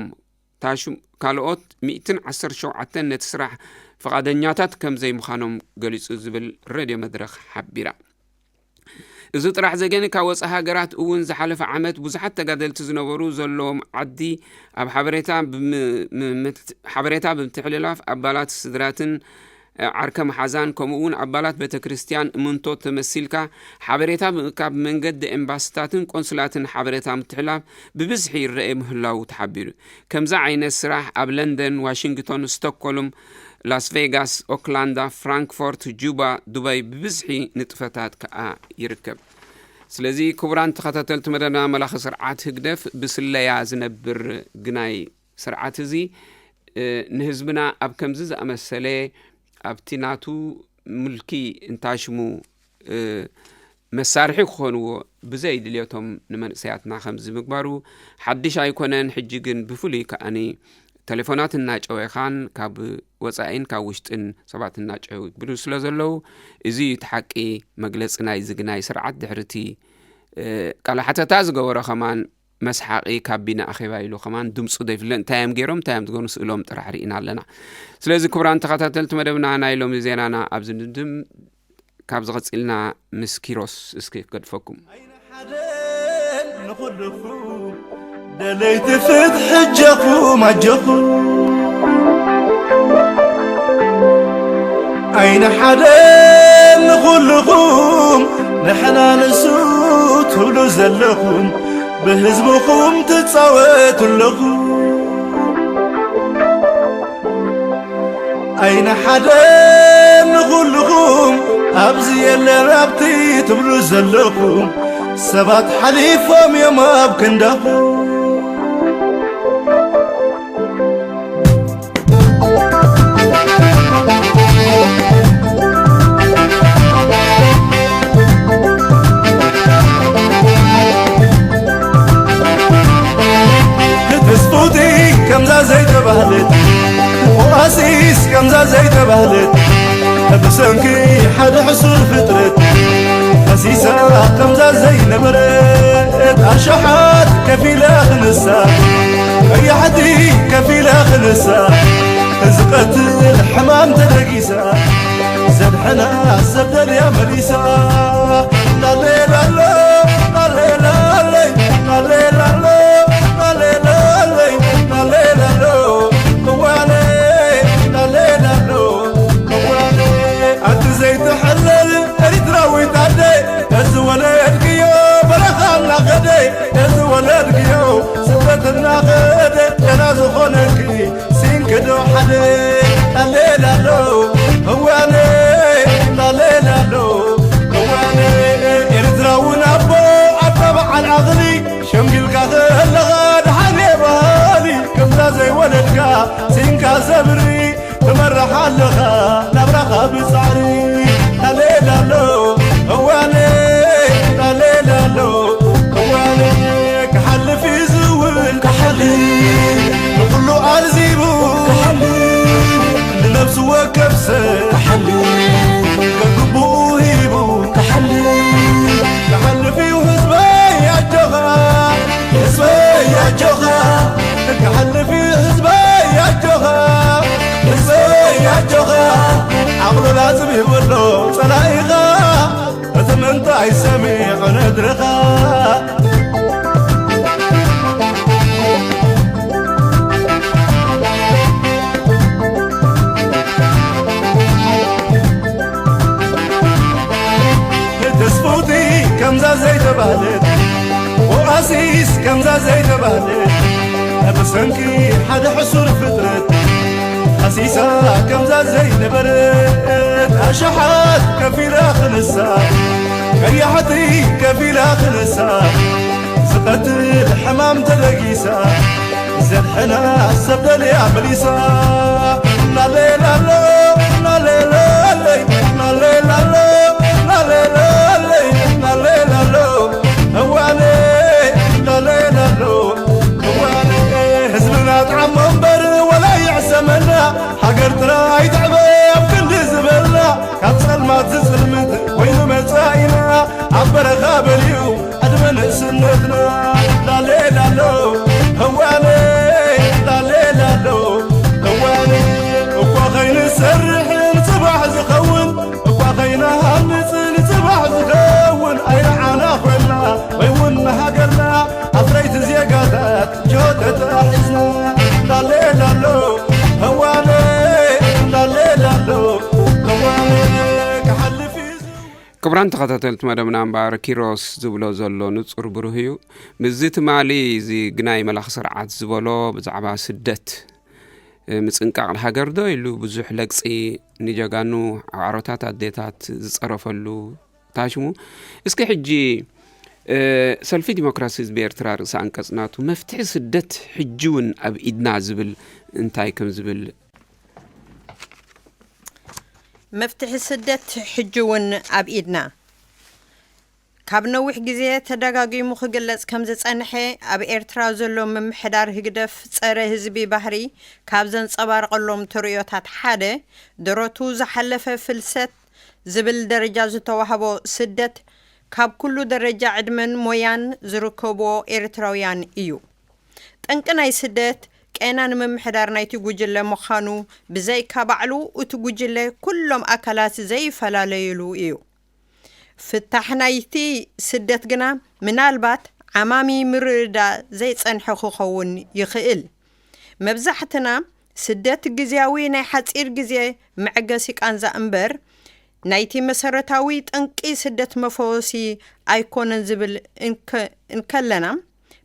ታሹ-፣ ካልኦት ሚእትን ዓሰርተ ሸውዓተን ነቲ ስራሕ ፍቓደኛታት ከም ዘይምዃኖም ገሊጹ ዝብል ሬድዮ መድረኽ ሓቢራ። እዚ ጥራሕ ዘይኮነ፣ ካብ ወጻኢ ሃገራት እውን ዝሓለፈ ዓመት ብዙሓት ተጋደልቲ ዝነበሩ ዘለዎም ዓዲ ኣብ ሓበሬታ ብም-፣ ምምት-፣ ሓበሬታ ብምትሕልላፍ ኣባላት ስድራትን ዓርከ መሓዛን ከምኡ እውን ኣባላት ቤተ ክርስቲያን እምንቶ ተመሲልካ ሓበሬታ ብምእካብ መንገዲ ኤምባስታትን ቆንስላትን ሓበሬታ ምትሕላፍ ብብዝሒ ይረአ ምህላዉ ተሓቢሩ። ከምዚ ዓይነት ስራሕ ኣብ ለንደን፣ ዋሽንግቶን፣ ስቶክሆልም፣ ላስ ቬጋስ፣ ኦክላንዳ፣ ፍራንክፎርት፣ ጁባ፣ ዱባይ ብብዝሒ ንጥፈታት ከኣ ይርከብ። ስለዚ ክቡራን ተኸታተልቲ መደብና፣ መላኺ ስርዓት ህግደፍ ብስለያ ዝነብር ግናይ ስርዓት እዚ፣ እ፣ ንህዝብና ኣብ ከምዚ ዝኣመሰለ ኣብቲ ናቱ ምልኪ እንታሽሙ፣ እ፣ መሳርሒ ክኾንዎ ብዘይ ድልየቶም ንመንእሰያትና ከምዚ ምግባሩ ሓድሽ ኣይኮነን። ሕጂ ግን ብፍሉይ ከኣኒ ቴሌፎናት እናጨወኻን ካብ ወጻኢን ካብ ውሽጥን ሰባት እናጨው ይብሉ ስለ ዘለዉ፣ እዚ እዩ እቲ ሓቂ መግለጺ ናይዚ ግናይ ስርዓት። ድሕርቲ፣ እ፣ ቃለ ሓተታ ዝገበሮ ከማን መስሓቒ ካቢነ ኣኼባ ኢሉ ከማን ድምፁ ዘይፍለጥ እንታይ እዮም ገይሮም፣ እንታይ እዮም ዝገኑ ስእሎም ጥራሕ ርኢና ኣለና። ስለዚ ክቡራን ተኸታተልቲ መደብና ናይ ሎሚ ዜናና ኣብዚ ንድምድም። ካብ ዝቐፂልና ምስ ኪሮስ እስኪ ክገድፈኩም። ሓደ ንኹልኹም ደለይቲ ፍትሒ እጀኹም ኣጀኹም። ኣይኒ ሓደ ንኹልኹም ንሕና ንሱ ትብሉ ዘለኹም ብህዝብኹም ትጻወቱ ኣለኹም። ኣይኒ ሓደ ንኹልኹም ኣብዚ የለን ኣብቲ ትብሉ ዘለኹም ሰባት ሓሊፎም እዮም ኣብ ክንዳኹም። ክትስፉቲ ከምዛ ዘይተባህለት፣ ኦኣሲስ ከምዛ ዘይተባህለት፣ ብሰንኪ ሓደ ሕሱር ፍጥረት ፈሲሳ ከምዛ ዘይነበረት፣ ኣሽሓት ከፊላ ክንሳ፣ ቀያሕቲ ከፊላ ክንሳ፣ ዝቐትል ሕማም ተደጊሳ፣ ዘድሕና ሰብ ደልያ መሊሳ። ላሌ ላሎ፣ ላሌ ላለይ፣ ላሌ ላሎ፣ ላሌ ላለይ፣ ላሌ ላሎ፣ እዋነይ፣ ላሌ ላሎ፣ እዋነይ። ኣቲ ዘይትሕለል ኤሪትራዊት ኣደ፣ እዚ ወለድክዮ በረኻ እናኸደ፣ እዚ ወለድክዮ ስደት እናኸደ፣ ገና ዝኾነኪ ሲንክዶ ሓደ። ላሌ ላሎ፣ እዋነ፣ ላሌ ላሎ፣ እዋነ። ኤርትራውን ኣቦ ኣባ በዓል ዓቕሊ፣ ሸምጊልካ ከለኻ ደሓን እየ በሃሊ። ከምዛ ዘይወለድካ ሲንካ ዘብሪ፣ ትመርሕ ኣለኻ ናብራኻ ብጻዕሪ። ላሌ ላሎ፣ እዋነ፣ ላሌ ላሎ፣ እዋነ። ክሓልፍ እዩ ዝውል ክሓልፍ፣ ንኹሉ ኣልዚቡ ክሓልፍ፣ ንነብሱ ወከፍ ሰብ ክሓልፍ፣ ከግብኡ ሂቡ ክሓልፍ። ክሓልፍ እዩ ህዝበይ ኣጆኻ፣ ህዝበይ ኣጆኻ፣ ክሓልፍ እዩ ህዝበይ ኣጆኻ፣ ህዝበይ ኣጆኻ። ዓቕሉ ላጽም ይብሎ ጸላኢኻ፣ እቲ ምንታይ ሰሚዑ ነድርኻ። ትስፉቲ ከምዛ ዘይተባህለት፣ ኦኣሲስ ከምዛ ዘይተባህለት፣ ብሰንኪ ሓደ ሕሱር ፍጥረት ኣሲሳ ከምዛ ዘይነበረት፣ ኣሽሓት ከፊላ ክንሳ፣ ቀያሕቲ ከፊላ ክንሳ፣ ዝቐትል ሕማም ተለጊሳ፣ ዘድሕና ሰብ ደልያ መሊሳ። ላሌ ላሎ፣ ላሌ ላለይ፣ ላሌ ላሎ፣ ላሌ ላለይ፣ ላሌ ላሎ፣ እዋነ፣ ላሌ ላሎ፣ እዋነ። ህዝብና ጥዓሞ እምበር ወላ ይዕሰመና፣ ሃገር ጥራይ ትዕበ ኣብ ክንዲ ዝበልና፣ ካብ ጸልማት ዝጽልምት ኮይኑ መጻኢና፣ ኣብ በረኻ በሊዑ ዕድመ ንእስነትና። ላሌ ላሎ፣ እዋነ፣ ላሌ ላሎ፣ እዋነ። እኳ ከይንሰርሕ ንጽባሕ ዝኸውን፣ ኣንተኸታተልቲ መደብና እምበኣር ኪሮስ ዝብሎ ዘሎ ንጹር ብሩህ እዩ። ምስዚ ትማሊ እዚ ግናይ መላኽ ስርዓት ዝበሎ ብዛዕባ ስደት፣ እ፣ ምጽንቃቕ ንሃገር ዶ ኢሉ ብዙሕ ለግጺ ንጀጋኑ ዓዕሮታት ኣዴታት ዝጸረፈሉ ታሽሙ። እስኪ ሕጂ፣ እ፣ ሰልፊ ዲሞክራሲ ህዝቢ ኤርትራ ርእሰ ኣንቀጽ ናቱ መፍትሒ ስደት ሕጂ እውን ኣብ ኢድና ዝብል እንታይ ከም ዝብል። መፍትሒ ስደት ሕጂ እውን ኣብ ኢድና። ካብ ነዊሕ ግዜ ተደጋጊሙ ክግለጽ ከም ዝጸንሐ፣ ኣብ ኤርትራ ዘሎ ምምሕዳር ህግደፍ ጸረ ህዝቢ ባህሪ ካብ ዘንጸባርቐሎም ተርእዮታት ሓደ፣ ደረቱ ዝሓለፈ ፍልሰት ዝብል ደረጃ ዝተዋህቦ ስደት ካብ ኩሉ ደረጃ ዕድመን ሞያን ዝርከብዎ ኤርትራውያን እዩ። ጠንቂ ናይ ስደት ቀና ንምምሕዳር ናይቲ ጉጅለ ምዃኑ ብዘይካ ባዕሉ እቲ ጉጅለ ኩሎም ኣካላት ዘይፈላለዩሉ እዩ። ፍታሕ ናይቲ ስደት ግና ምናልባት ዓማሚ ምርድዳእ ዘይጸንሐ ክኸውን ይኽእል። መብዛሕትና ስደት ግዝያዊ ናይ ሓጺር ግዜ መዕገሲ ቃንዛ እምበር ናይቲ መሰረታዊ ጠንቂ ስደት መፈወሲ ኣይኮነን ዝብል እንከ-፣ እንከለና፣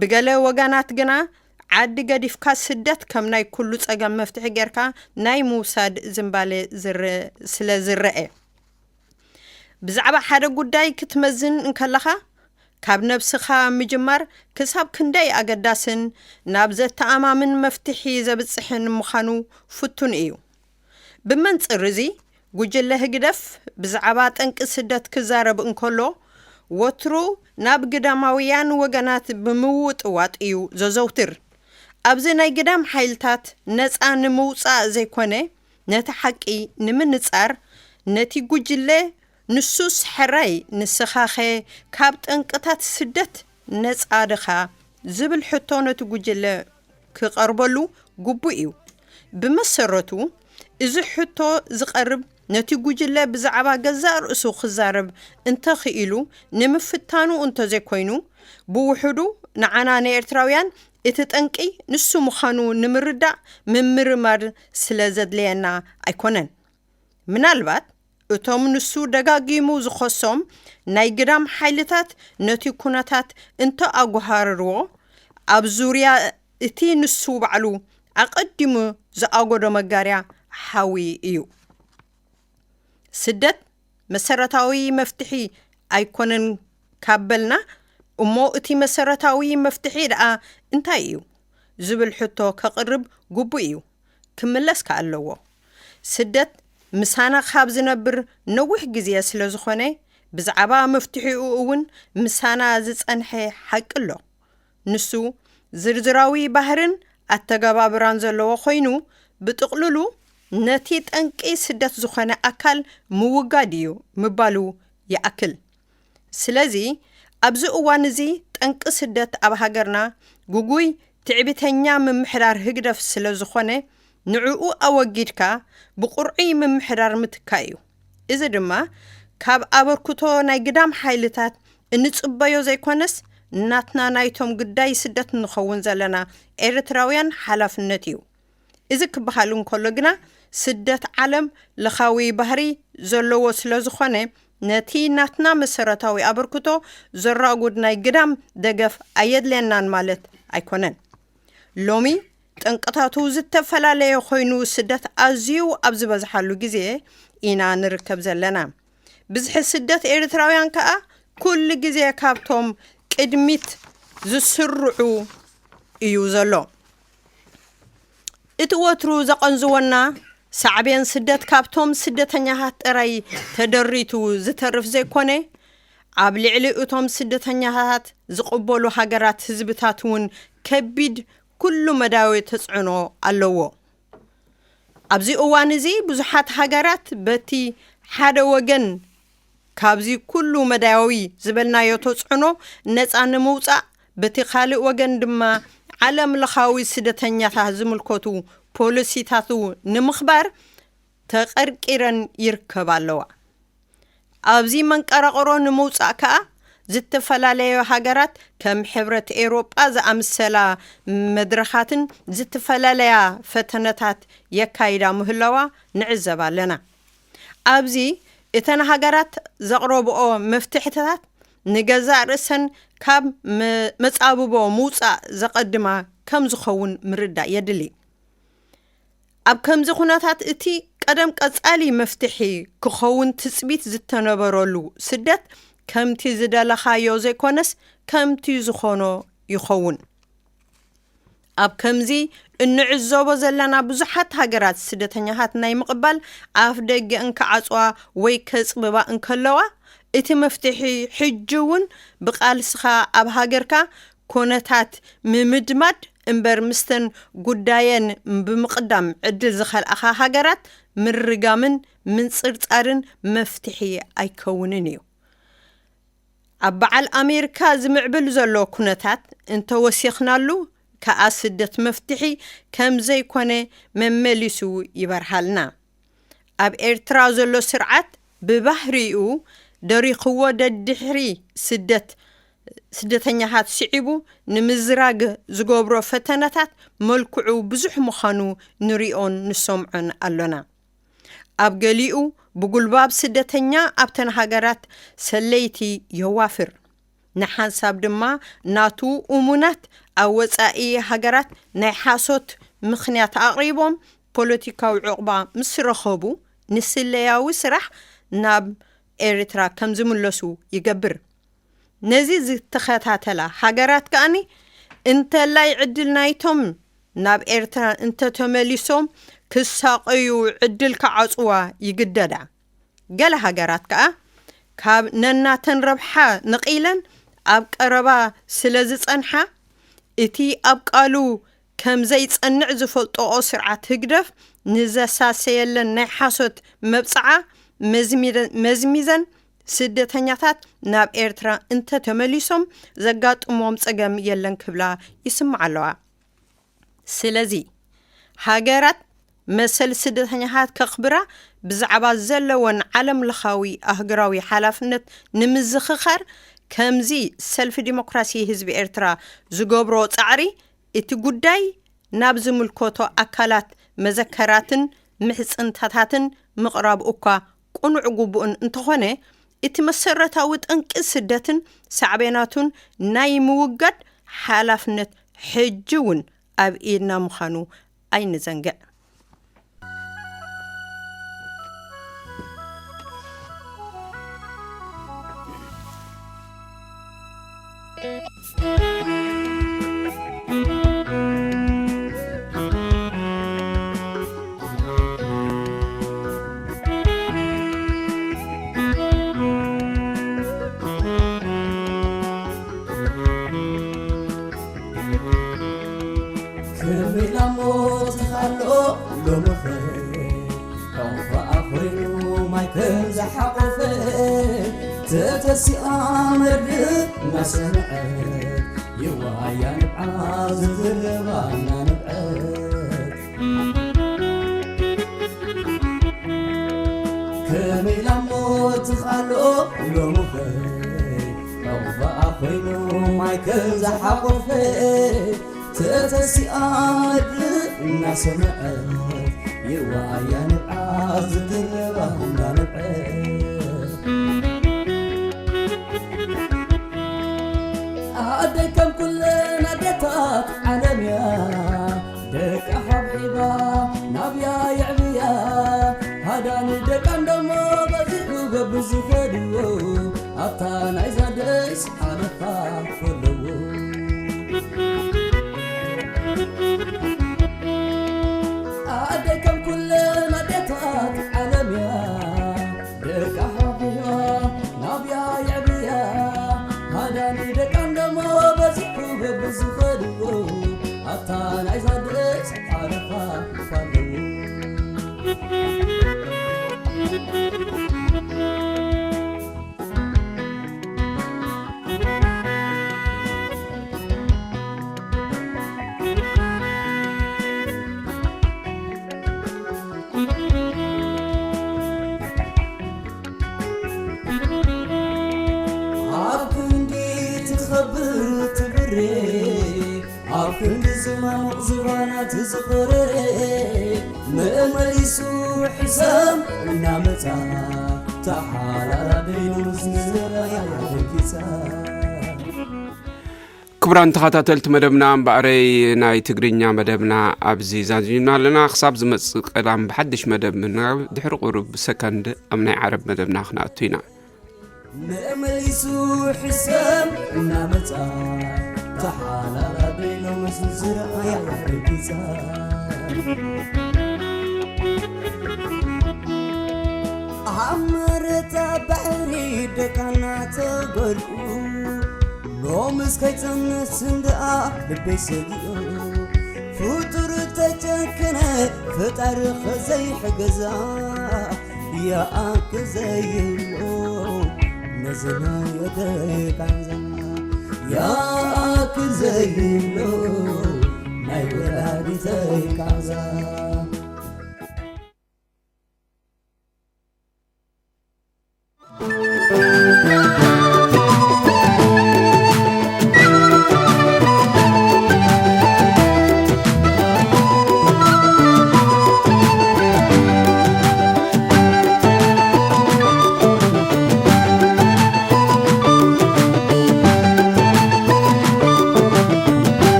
ብገለ ወገናት ግና ዓዲ ገዲፍካ ስደት ከም ናይ ኩሉ ጸገም መፍትሒ ጌርካ ናይ ምውሳድ ዝንባሌ ዝረ-፣ ስለ ዝረአ። ብዛዕባ ሓደ ጉዳይ ክትመዝን እንከለኻ፣ ካብ ነብስኻ ምጅማር ክሳብ ክንደይ ኣገዳስን ናብ ዘተኣማምን መፍትሒ ዘብጽሕን ምዃኑ ፍቱን እዩ። ብመንጽር እዚ፣ ጉጅለ ህግደፍ ብዛዕባ ጠንቂ ስደት ክዛረብ እንከሎ፣ ወትሩ ናብ ግዳማውያን ወገናት ብምውጥዋጥ እዩ ዘዘውትር። ኣብዚ ናይ ግዳም ሓይልታት ነጻ ንምውጻእ ዘይኮነ፣ ነቲ ሓቂ ንምንጻር፣ ነቲ ጉጅለ ንሱስ ሕራይ ንስኻኸ ካብ ጠንቅታት ስደት ነጻ ድኻ ዝብል ሕቶ ነቲ ጉጅለ ክቐርበሉ ግቡእ እዩ። ብመሰረቱ፣ እዚ ሕቶ ዝቐርብ ነቲ ጉጅለ ብዛዕባ ገዛእ ርእሱ ክዛረብ እንተኽኢሉ ንምፍታኑ እንተዘይኮይኑ፣ ብውሕዱ ንዓና ንኤርትራውያን እቲ ጠንቂ ንሱ ምዃኑ ንምርዳእ ምምርማር ስለ ዘድልየና ኣይኮነን። ምናልባት እቶም ንሱ ደጋጊሙ ዝኸሶም ናይ ግዳም ሓይልታት ነቲ ኩነታት እንተኣጓሃረርዎ፣ ኣብ ዙርያ እቲ ንሱ ባዕሉ ኣቐዲሙ ዝኣጎዶ መጋርያ ሓዊ እዩ። ስደት መሰረታዊ መፍትሒ ኣይኮነን ካብ በልና፣ እሞ እቲ መሰረታዊ መፍትሒ ደኣ እንታይ እዩ ዝብል ሕቶ ከቕርብ ግቡእ እዩ፣ ክምለስ ከኣ ኣለዎ። ስደት ምሳና ካብ ዝነብር ነዊሕ ግዜ ስለ ዝኾነ፣ ብዛዕባ መፍትሒኡ እውን ምሳና ዝጸንሐ ሓቂ ኣሎ። ንሱ ዝርዝራዊ ባህርን ኣተገባብራን ዘለዎ ኮይኑ፣ ብጥቕልሉ ነቲ ጠንቂ ስደት ዝኾነ ኣካል ምውጋድ እዩ ምባሉ ይኣክል። ስለዚ ኣብዚ እዋን እዚ ጠንቂ ስደት ኣብ ሃገርና ግጉይ ትዕቢተኛ ምምሕዳር ህግደፍ ስለ ዝኾነ፣ ንዕኡ ኣወጊድካ ብቑርዒ ምምሕዳር ምትካእ እዩ። እዚ ድማ ካብ ኣበርክቶ ናይ ግዳም ሓይልታት እንጽበዮ ዘይኮነስ፣ ናትና ናይቶም ግዳይ ስደት ንኸውን ዘለና ኤርትራውያን ሓላፍነት እዩ። እዚ ክበሃል እንከሎ ግና፣ ስደት ዓለም ለኻዊ ባህሪ ዘለዎ ስለ ዝኾነ፣ ነቲ ናትና መሰረታዊ ኣበርክቶ ዘራጉድ ናይ ግዳም ደገፍ ኣየድልየናን ማለት ኣይኮነን። ሎሚ ጠንቅታቱ ዝተፈላለየ ኮይኑ፣ ስደት ኣዝዩ ኣብ ዝበዝሓሉ ግዜ ኢና ንርከብ ዘለና። ብዝሒ ስደት ኤርትራውያን ከኣ ኩሉ ግዜ ካብቶም ቅድሚት ዝስርዑ እዩ ዘሎ። እቲ ወትሩ ዘቐንዝወና ሳዕቤን ስደት ካብቶም ስደተኛታት ጥራይ ተደሪቱ ዝተርፍ ዘይኮነ፣ ኣብ ልዕሊ እቶም ስደተኛታት ዝቕበሉ ሃገራት ህዝብታት እውን ከቢድ ኩሉ መዳዊ ተጽዕኖ ኣለዎ። ኣብዚ እዋን እዚ ብዙሓት ሃገራት በቲ ሓደ ወገን ካብዚ ኩሉ መዳያዊ ዝበልናዮ ተጽዕኖ ነጻ ንምውጻእ፣ በቲ ካልእ ወገን ድማ ዓለም ለኻዊ ስደተኛታት ዝምልከቱ ፖሊሲታቱ ንምኽባር ተቐርቂረን ይርከባ ኣለዋ። ኣብዚ መንቀራቕሮ ንምውጻእ ከኣ፣ ዝተፈላለዩ ሃገራት ከም ሕብረት ኤውሮጳ ዝኣምሰላ መድረኻትን ዝተፈላለያ ፈተነታት የካይዳ ምህላዋ ንዕዘብ ኣለና። ኣብዚ እተን ሃገራት ዘቕረብኦ መፍትሕታት ንገዛእ ርእሰን ካብ መ-፣ መጻብቦ ምውጻእ ዘቐድማ ከም ዝኸውን ምርዳእ የድሊ። ኣብ ከምዚ ኩነታት እቲ ቀደም ቀጻሊ መፍትሒ ክኸውን ትጽቢት ዝተነበረሉ ስደት ከምቲ ዝደለኻዮ ዘይኮነስ ከምቲ ዝኾኖ ይኸውን። ኣብ ከምዚ እንዕዘቦ ዘለና ብዙሓት ሃገራት ስደተኛታት ናይ ምቕባል ኣፍ ደገ እንክዓጽዋ ወይ ከጽብባ እንከለዋ፣ እቲ መፍትሒ ሕጂ እውን ብቓልስኻ ኣብ ሃገርካ ኮነታት ምምድማድ እምበር ምስተን ጉዳየን ብምቕዳም ዕድል ዝኸልኣኻ ሃገራት ምርጋምን ምንጽርጻርን መፍትሒ ኣይከውንን እዩ። ኣብ በዓል ኣሜሪካ ዝምዕብል ዘሎ ኩነታት እንተወሲኽናሉ ከኣ ስደት መፍትሒ ከም ዘይኮነ መመሊሱ ይበርሃልና። ኣብ ኤርትራ ዘሎ ስርዓት ብባህሪኡ ደሪኽዎ ደድሕሪ ስደት፣ ስደተኛታት ስዒቡ ንምዝራግ ዝገብሮ ፈተነታት መልክዑ ብዙሕ ምዃኑ ንሪኦን ንሰምዖን ኣሎና። ኣብ ገሊኡ ብጉልባብ ስደተኛ ኣብተን ሃገራት ሰለይቲ የዋፍር። ንሓንሳብ ድማ ናቱ እሙናት ኣብ ወጻኢ ሃገራት ናይ ሓሶት ምኽንያት ኣቕሪቦም ፖለቲካዊ ዕቑባ ምስ ረኸቡ ንስለያዊ ስራሕ ናብ ኤርትራ ከም ዝምለሱ ይገብር። ነዚ ዝተኸታተላ ሃገራት ከኣኒ እንተላይ ዕድል ናይቶም ናብ ኤርትራ እንተተመሊሶም ክሳቐዩ ዕድል ክዓጽዋ ይግደዳ። ገለ ሃገራት ከኣ ካብ ነናተን ረብሓ ነቒለን ኣብ ቀረባ ስለ ዝጸንሓ፣ እቲ ኣብ ቃሉ ከም ዘይጸንዕ ዝፈልጥኦ ስርዓት ህግደፍ ንዘሳሰየለን ናይ ሓሶት መብጽዓ መዝሚደ-፣ መዝሚዘን ስደተኛታት ናብ ኤርትራ እንተተመሊሶም ዘጋጥሞም ጸገም የለን ክብላ ይስምዓ ኣለዋ። ስለዚ ሃገራት መሰል ስደተኛታት ከኽብራ ብዛዕባ ዘለወን ዓለም ለኻዊ ኣህጉራዊ ሓላፍነት ንምዝኽኻር ከምዚ ሰልፊ ዲሞክራሲ ህዝቢ ኤርትራ ዝገብሮ ጻዕሪ እቲ ጉዳይ ናብ ዝምልከቶ ኣካላት መዘከራትን ምሕጽንታታትን ምቕራብ እኳ ቅኑዕ ግቡእን እንተኾነ፣ እቲ መሰረታዊ ጠንቂ ስደትን ሳዕቤናቱን ናይ ምውጋድ ሓላፍነት ሕጂ እውን ኣብ ኢድና ምዃኑ ኣይንዘንግዕ። ከመይ ላሞ ትኻሎ ሎምኸ፣ ቋንቋኣ ኮይኑ ማይ ከም ዝሓቆፈ፣ ተተሲኣ መርድእ እናሰምዐት፣ የዋሃያ ንብዓ ዝዝርባ እናነብዐት። ከመይ ላሞ ትኻሎ ሎምኸ፣ ቋንቋኣ ኮይኑ ማይ ከም ዝሓቆፈ፣ ተተሲኣ መርድእ እናሰምዐት፣ የዋሃያ ንብዓ ዝዝርባ እናነብዐት። ኣደይ ከም ኩለን ኣዴታት ዓለም እያ፣ ደቃ ሓብሒባ ናብያ የዕብያ። ሃዳኒ ደቃ እንደሞ በዚሑ በብዝኸድዎ፣ ኣብታ ናይዛ ደስ ሓለፋ ከለዎ። ኣደይ ከም ኩለን ኣዴታት ዓለም እያ፣ ደቃ ሓቢባ ናብያ የዕብያ። ሃዳኒ ደቃ እንደሞ በዚሑ በብዝኸድዎ፣ ኣብታ ናይዛ ደስ ሓለፋ ፋለዎ። ኣብ ክንዲ ትኸብር ትብሬ፣ ኣብ ክንዲ ዝማሙቕ ዝባና ትዝኸረ፣ መመሊሱ ሕሰም እናመጻ ክቡራን ተኸታተልቲ መደብና፣ እምበኣረይ ናይ ትግርኛ መደብና ኣብዚ ዛዚምና ኣለና። ክሳብ ዝመጽእ ቀዳም ብሓድሽ መደብ ምንራብ ድሕሪ ቁሩብ ሰከንድ ኣብ ናይ ዓረብ መደብና ክንኣቱ ኢና። መመሊሱ ሕሰም እናመጻ ተሓላላቢሎ መስዝር ኣያ ረጊጻ ኣመረታ ባሕሪ ደቃና ተጎድኡ ሎምስ ከይጸንስ እንድኣ ልበይ ሰጊኡ ፍጡር ተጨክነ ፈጣሪ ኸዘይሕገዛ ያኣክል ዘይብሎ ነዘናየተይ ቃንዛ ያኣክል ዘይብሎ ናይ ወላዲተይ ቃንዛ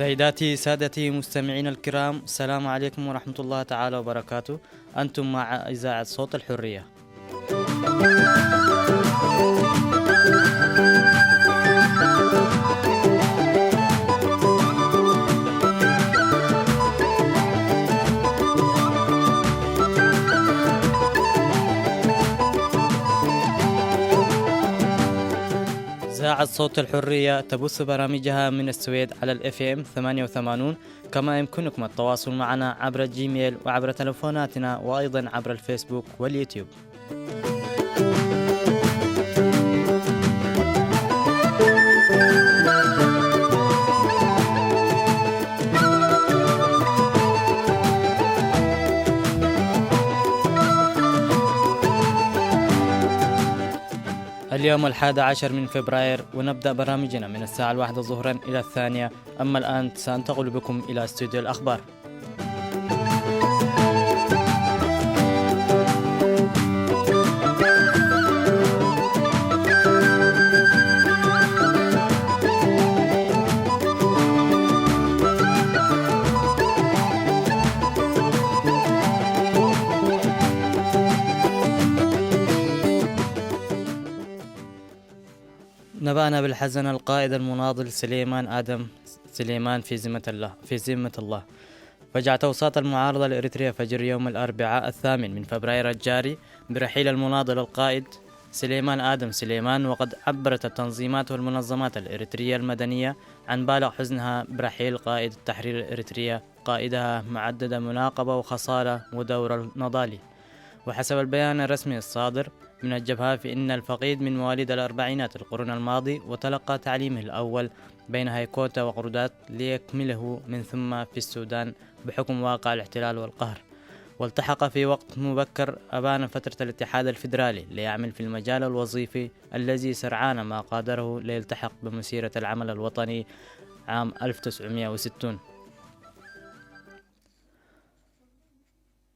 سيداتي سادتي مستمعينا الكرام، السلام عليكم ورحمة الله تعالى وبركاته. أنتم مع إذاعة صوت الحرية. إذاعة صوت الحرية تبث برامجها من السويد على ال إف إم ثمانية وثمانين، كما يمكنكم التواصل معنا عبر الجيميل وعبر تلفوناتنا وأيضًا عبر الفيسبوك واليوتيوب. اليوم الحادي عشر من فبراير، ونبدأ برامجنا من الساعة الواحدة ظهرا إلى الثانية. أما الآن سأنتقل بكم إلى استوديو الأخبار. نبأنا بالحزن القائد المناضل سليمان آدم سليمان في ذمة الله، في ذمة الله. فجعت أوساط المعارضة الإريترية فجر يوم الأربعاء الثامن من فبراير الجاري برحيل المناضل القائد سليمان آدم سليمان، وقد عبرت التنظيمات والمنظمات الإريترية المدنية عن بالغ حزنها برحيل قائد التحرير الإريترية، قائدها معدد مناقبة وخصالة ودور نضالي. وحسب البيان الرسمي الصادر من الجبهة، فإن الفقيد من مواليد الأربعينات القرن الماضي، وتلقى تعليمه الأول بين هيكوتا وقرودات، ليكمله من ثم في السودان بحكم واقع الاحتلال والقهر. والتحق في وقت مبكر أبان فترة الاتحاد الفيدرالي ليعمل في المجال الوظيفي الذي سرعان ما قادره ليلتحق بمسيرة العمل الوطني عام ألف وتسعمية وستون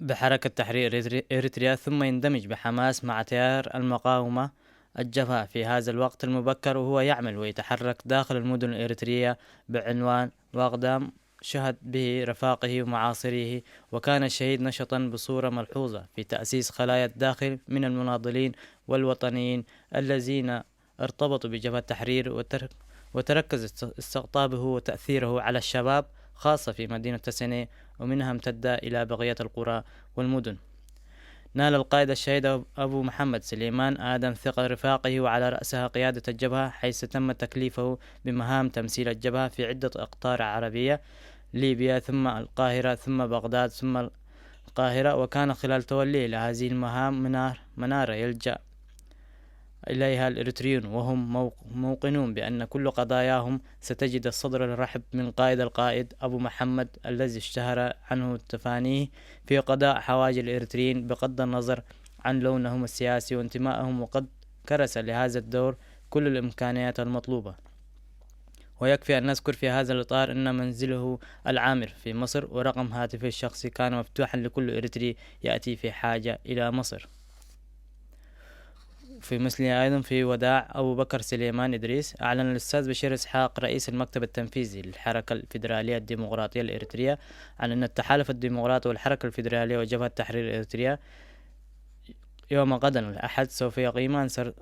بحركة تحرير إريتري-، إريتريا، ثم يندمج بحماس مع تيار المقاومة الجبهة في هذا الوقت المبكر، وهو يعمل ويتحرك داخل المدن الإريترية بعنوان وأقدام شهد به رفاقه ومعاصريه، وكان الشهيد نشطا بصورة ملحوظة في تأسيس خلايا الداخل من المناضلين والوطنيين الذين ارتبطوا بجبهة التحرير وتر-، وتركز است-، استقطابه وتأثيره على الشباب، خاصة في مدينة تسنة، ومنها امتد إلى بقية القرى والمدن. نال القائد الشهيد أب-، أبو محمد سليمان آدم ثقة رفاقه، وعلى رأسها قيادة الجبهة، حيث تم تكليفه بمهام تمثيل الجبهة في عدة أقطار عربية، ليبيا، ثم القاهرة، ثم بغداد، ثم القاهرة. وكان خلال توليه لهذه المهام منار-، منارة يلجأ إليها الإريتريون، وهم موق-، موقنون بأن كل قضاياهم ستجد الصدر الرحب من قائد القائد أبو محمد، الذي اشتهر عنه تفانيه في قضاء حوائج الإريتريين بغض النظر عن لونهم السياسي وانتمائهم، وقد كرس لهذا الدور كل الإمكانيات المطلوبة. ويكفي أن نذكر في هذا الإطار أن منزله العامر في مصر، ورقم هاتفه الشخصي كان مفتوحا لكل إريتري يأتي في حاجة إلى مصر. في مثله أيضًا، في وداع أبو بكر سليمان إدريس، أعلن الأستاذ بشير إسحاق رئيس المكتب التنفيذي للحركة الفيدرالية الديمقراطية الإريترية عن أن التحالف الديمقراطي والحركة الفيدرالية وجبهة تحرير إريتريا يوم غدا الأحد سوف يقيمان سر-،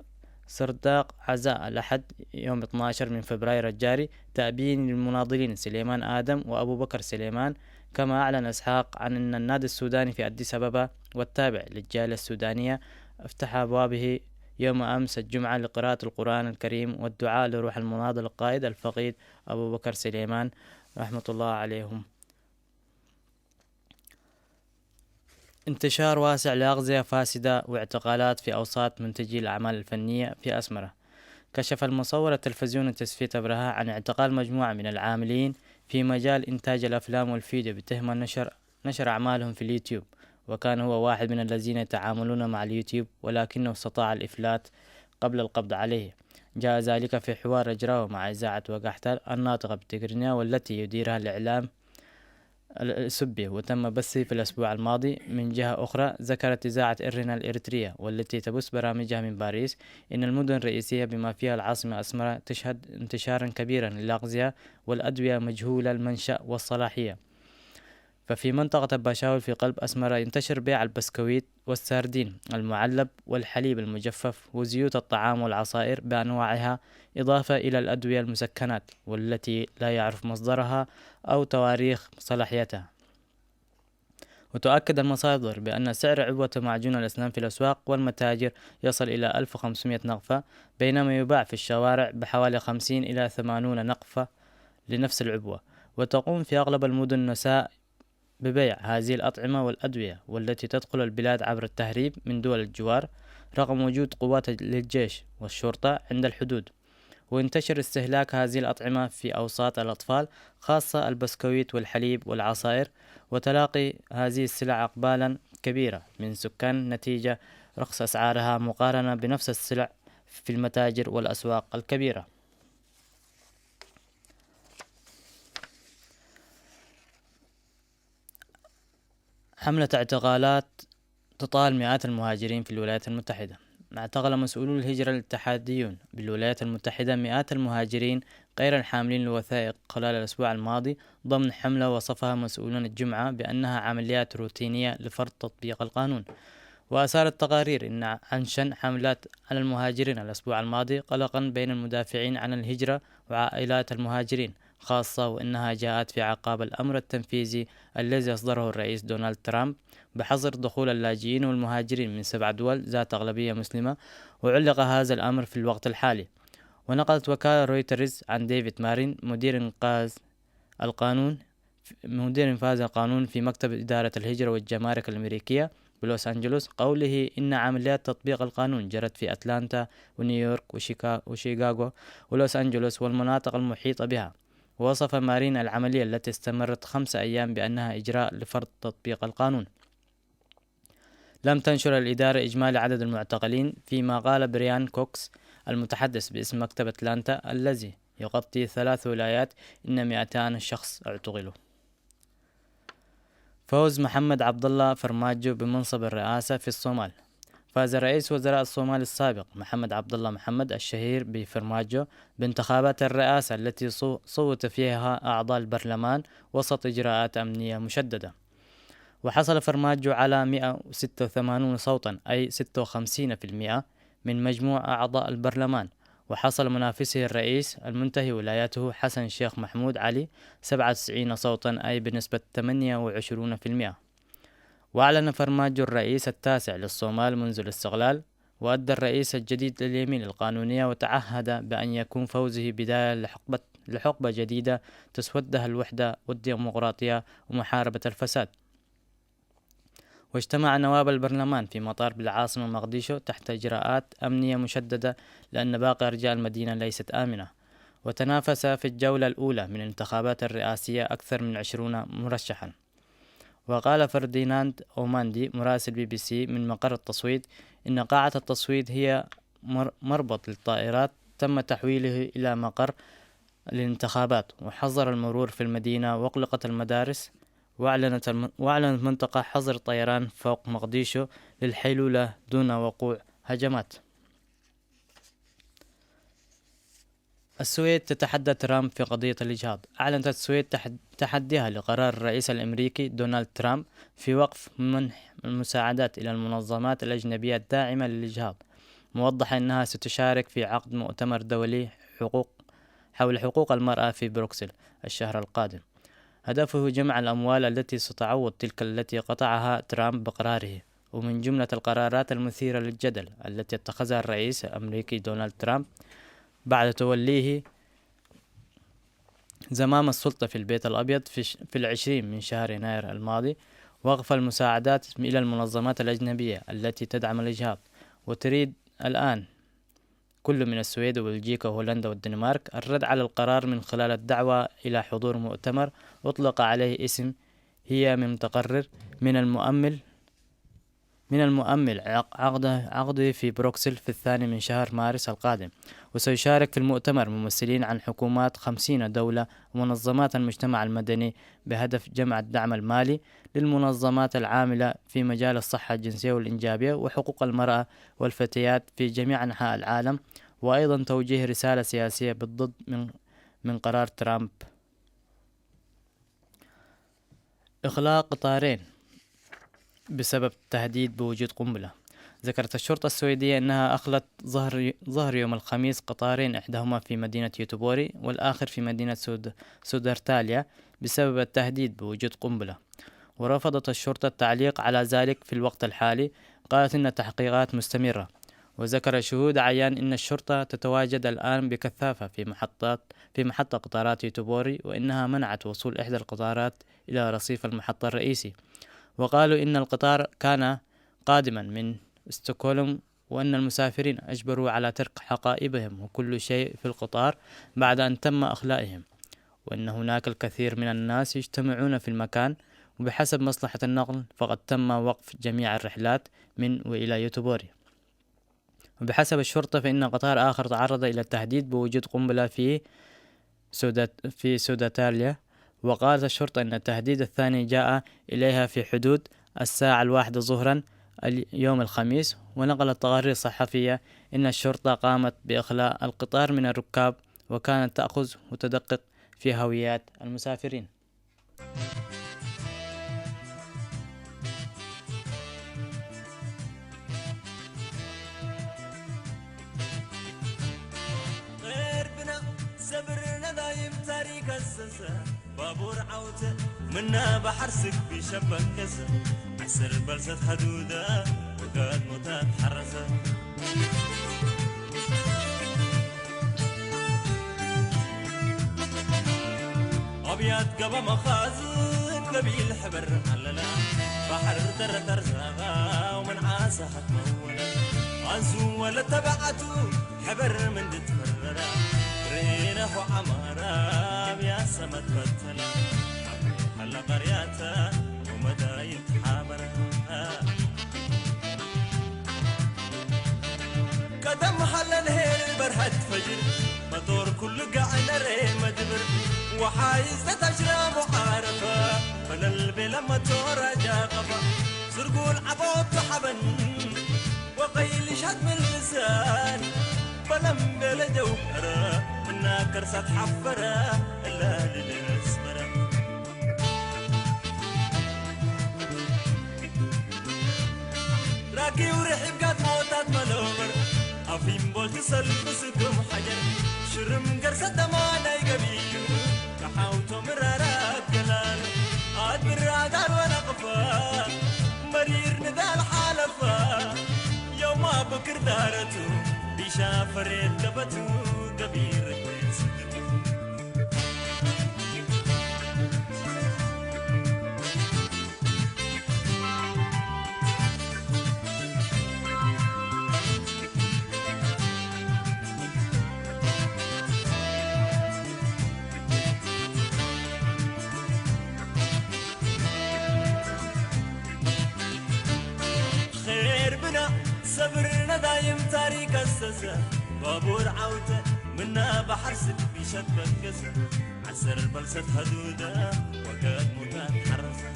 سرداق عزاء الأحد يوم اثناشر من فبراير الجاري، تأبين للمناضلين سليمان آدم وأبو بكر سليمان. كما أعلن إسحاق عن أن النادي السوداني في أديس أبابا والتابع للجالية السودانية افتح أبوابه يوم أمس الجمعة لقراءة القرآن الكريم والدعاء لروح المناضل القائد الفقيد أبو بكر سليمان، رحمة الله عليهم. انتشار واسع لأغذية فاسدة واعتقالات في أوساط منتجي الأعمال الفنية في أسمرة. كشف المصور التلفزيوني تسفيت أبرهة عن اعتقال مجموعة من العاملين في مجال إنتاج الأفلام والفيديو بتهمة نشر، نشر أعمالهم في اليوتيوب، وكان هو واحد من الذين يتعاملون مع اليوتيوب، ولكنه استطاع الإفلات قبل القبض عليه. جاء ذلك في حوار أجراه مع إذاعة وقحتل الناطقة بالتقرينية، والتي يديرها الإعلام السبي، وتم بثه في الأسبوع الماضي. من جهة أخرى، ذكرت إذاعة إرنا الإريترية، والتي تبث برامجها من باريس، إن المدن الرئيسية بما فيها العاصمة أسمرة تشهد انتشارا كبيرا للأغذية والأدوية مجهولة المنشأ والصلاحية. ففي منطقة باشاول في قلب أسمرة ينتشر بيع البسكويت والساردين المعلب والحليب المجفف وزيوت الطعام والعصائر بأنواعها، إضافة إلى الأدوية المسكنات والتي لا يعرف مصدرها أو تواريخ صلاحيتها. وتؤكد المصادر بأن سعر عبوة معجون الأسنان في الأسواق والمتاجر يصل إلى ألف وخمسمية نقفة، بينما يباع في الشوارع بحوالي خمسين إلى ثمانون نقفة لنفس العبوة. وتقوم في أغلب المدن النساء ببيع هذه الأطعمة والأدوية، والتي تدخل البلاد عبر التهريب من دول الجوار، رغم وجود قوات للجيش والشرطة عند الحدود. وينتشر استهلاك هذه الأطعمة في أوساط الأطفال، خاصة البسكويت والحليب والعصائر، وتلاقي هذه السلع إقبالا كبيرة من سكان نتيجة رخص أسعارها مقارنة بنفس السلع في المتاجر والأسواق الكبيرة. حملة اعتقالات تطال مئات المهاجرين في الولايات المتحدة. اعتقل مسؤولو الهجرة الاتحاديون بالولايات المتحدة مئات المهاجرين غير الحاملين لوثائق خلال الأسبوع الماضي، ضمن حملة وصفها مسؤولون الجمعة بأنها عمليات روتينية لفرض تطبيق القانون. وأثارت تقارير إن عن شن حملات على المهاجرين الأسبوع الماضي قلقا بين المدافعين عن الهجرة وعائلات المهاجرين، خاصة وإنها جاءت في عقاب الأمر التنفيذي الذي أصدره الرئيس دونالد ترامب بحظر دخول اللاجئين والمهاجرين من سبع دول ذات أغلبية مسلمة، وعلق هذا الأمر في الوقت الحالي. ونقلت وكالة رويترز عن ديفيد مارين، مدير إنقاذ القانون، مدير إنفاذ القانون في مكتب إدارة الهجرة والجمارك الأمريكية بلوس أنجلوس، قوله إن عمليات تطبيق القانون جرت في أتلانتا ونيويورك وشيكا-، وشيكاغو ولوس أنجلوس والمناطق المحيطة بها. ووصف مارين العملية التي استمرت خمس أيام بأنها إجراء لفرض تطبيق القانون. لم تنشر الإدارة إجمالي عدد المعتقلين، فيما قال بريان كوكس المتحدث باسم مكتب أتلانتا الذي يغطي ثلاث ولايات إن مئتان شخص اعتقلوا. فوز محمد عبد الله فرماجو بمنصب الرئاسة في الصومال. فاز رئيس وزراء الصومال السابق محمد عبد الله محمد، الشهير بفرماجو، بانتخابات الرئاسة التي صو-، صوت فيها أعضاء البرلمان وسط إجراءات أمنية مشددة. وحصل فرماجو على مئة وستة وثمانون صوتا، أي ستة وخمسين في المئة من مجموع أعضاء البرلمان، وحصل منافسه الرئيس المنتهي ولايته حسن شيخ محمود علي سبعة وتسعين صوتا، أي بنسبة ثمانية وعشرون في المئة. وأعلن فرماجو الرئيس التاسع للصومال منذ الاستقلال، وأدى الرئيس الجديد لليمين القانونية، وتعهد بأن يكون فوزه بداية لحقبة، لحقبة جديدة تسودها الوحدة والديمقراطية ومحاربة الفساد. واجتمع نواب البرلمان في مطار بالعاصمة مقديشو تحت إجراءات أمنية مشددة، لأن باقي أرجاء المدينة ليست آمنة. وتنافس في الجولة الأولى من الانتخابات الرئاسية أكثر من عشرون مرشحا. وقال فرديناند أوماندي مراسل بي بي سي من مقر التصويت إن قاعة التصويت هي مر-، مربط للطائرات تم تحويله إلى مقر الانتخابات، وحظر المرور في المدينة وأغلقت المدارس، وأعلنت الم-، وأعلنت منطقة حظر طيران فوق مقديشو للحيلولة دون وقوع هجمات. السويد تتحدى ترامب في قضية الإجهاض. أعلنت السويد تحد-، تحديها لقرار الرئيس الأمريكي دونالد ترامب في وقف منح المساعدات إلى المنظمات الأجنبية الداعمة للإجهاض، موضحة أنها ستشارك في عقد مؤتمر دولي حقوق، حول حقوق المرأة في بروكسل الشهر القادم. هدفه جمع الأموال التي ستعوض تلك التي قطعها ترامب بقراره. ومن جملة القرارات المثيرة للجدل التي اتخذها الرئيس الأمريكي دونالد ترامب بعد توليه زمام السلطة في البيت الأبيض في ش-، في العشرين من شهر يناير الماضي، وقف المساعدات إلى المنظمات الأجنبية التي تدعم الإجهاض، وتريد الآن كل من السويد وبلجيكا وهولندا والدنمارك الرد على القرار من خلال الدعوة إلى حضور مؤتمر أطلق عليه اسم هي من متقرر من المؤمل من المؤمل عق-، عقده، عقده في بروكسل في الثاني من شهر مارس القادم. وسيشارك في المؤتمر ممثلين عن حكومات خمسين دولة ومنظمات المجتمع المدني بهدف جمع الدعم المالي للمنظمات العاملة في مجال الصحة الجنسية والإنجابية وحقوق المرأة والفتيات في جميع أنحاء العالم، وأيضًا توجيه رسالة سياسية بالضد من، من قرار ترامب. إخلاء قطارين بسبب تهديد بوجود قنبلة. ذكرت الشرطة السويدية أنها أخلت ظهر، ظهر يوم الخميس قطارين، إحداهما في مدينة يوتوبوري والآخر في مدينة سود-، سودرتاليا، بسبب التهديد بوجود قنبلة. ورفضت الشرطة التعليق على ذلك في الوقت الحالي، قالت إن التحقيقات مستمرة. وذكر شهود عيان إن الشرطة تتواجد الآن بكثافة في محطات، في محطة قطارات يوتوبوري، وإنها منعت وصول إحدى القطارات إلى رصيف المحطة الرئيسي. وقالوا إن القطار كان قادما من ستوكهولم، وأن المسافرين أجبروا على ترك حقائبهم وكل شيء في القطار بعد أن تم أخلائهم، وأن هناك الكثير من الناس يجتمعون في المكان، وبحسب مصلحة النقل فقد تم وقف جميع الرحلات من وإلى يوتوبوري. وبحسب الشرطة فإن قطار آخر تعرض إلى التهديد بوجود قنبلة في سودات-، في سوداتاليا، وقالت الشرطة أن التهديد الثاني جاء إليها في حدود الساعة الواحدة ظهرا اليوم الخميس. ونقلت تقارير صحفية أن الشرطة قامت بإخلاء القطار من الركاب، وكانت تأخذ وتدقق في هويات المسافرين. غير بنا سبرنا دايم تاريخ السنسة بابور عوت منا بحر سك بشبك كسر عسر بلسة حدودة وقاد موتات حرسة. أبيات قبا مخازن قبيل حبر عللا بحر تر ترزاغا ومن عاسى حتمولا أنسو ولا تبعتو حبر من دتمررا رينا هو عمارا بيا سمت فتلا هلا قرياتا ومدايت حابرا كتم هلا نهير برهت فجر مطور كل قاع نري مدبر وحايز تتشرى معارفة فلل بلا مطور جاقفة سرقول عبوت حبن وقيل شد من لسان فلم بلا جوهرة منا كرسة حفرة إلا للأسمرة راكي ورحب قد موتات ملومر أفين بولت سلم سكم حاجة رمقر ستما نايقبي كحاوتو مرارات قلال عاد برادار ونقفا مرير نذال حالفا يوم بكر دارتو بيشا فريد دبتو قبير خير بنا صبرنا دايم تاريخ السسة بابور عودة منا بحر ست بيشت بكسة عسر بلسة حدودة وقت متان حرسة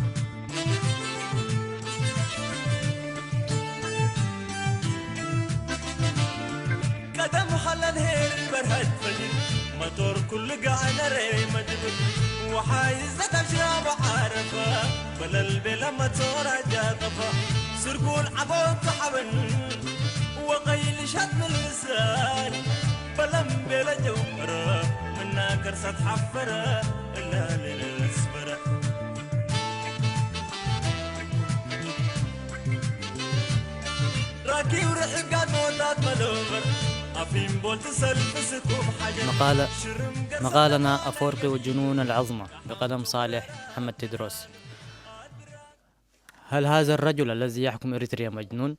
قدم خلى الهير برهد فجر مطور كل قاعدة ري مدبر وحايزة تشرب عارفة بلا البلا مطور جاطفة سرقون عبود تحبن وقيل شد من اللسان بلم بلا جوهرة منا كرسة حفرة إلا للسبرة راكي ورحقات موتات ملومر أفين بولت سلف سكوب حاجة مقالة شرم قصة مقالنا أفورقي وجنون العظمى بقلم صالح محمد تدروس. هل هذا الرجل الذي يحكم إريتريا مجنون؟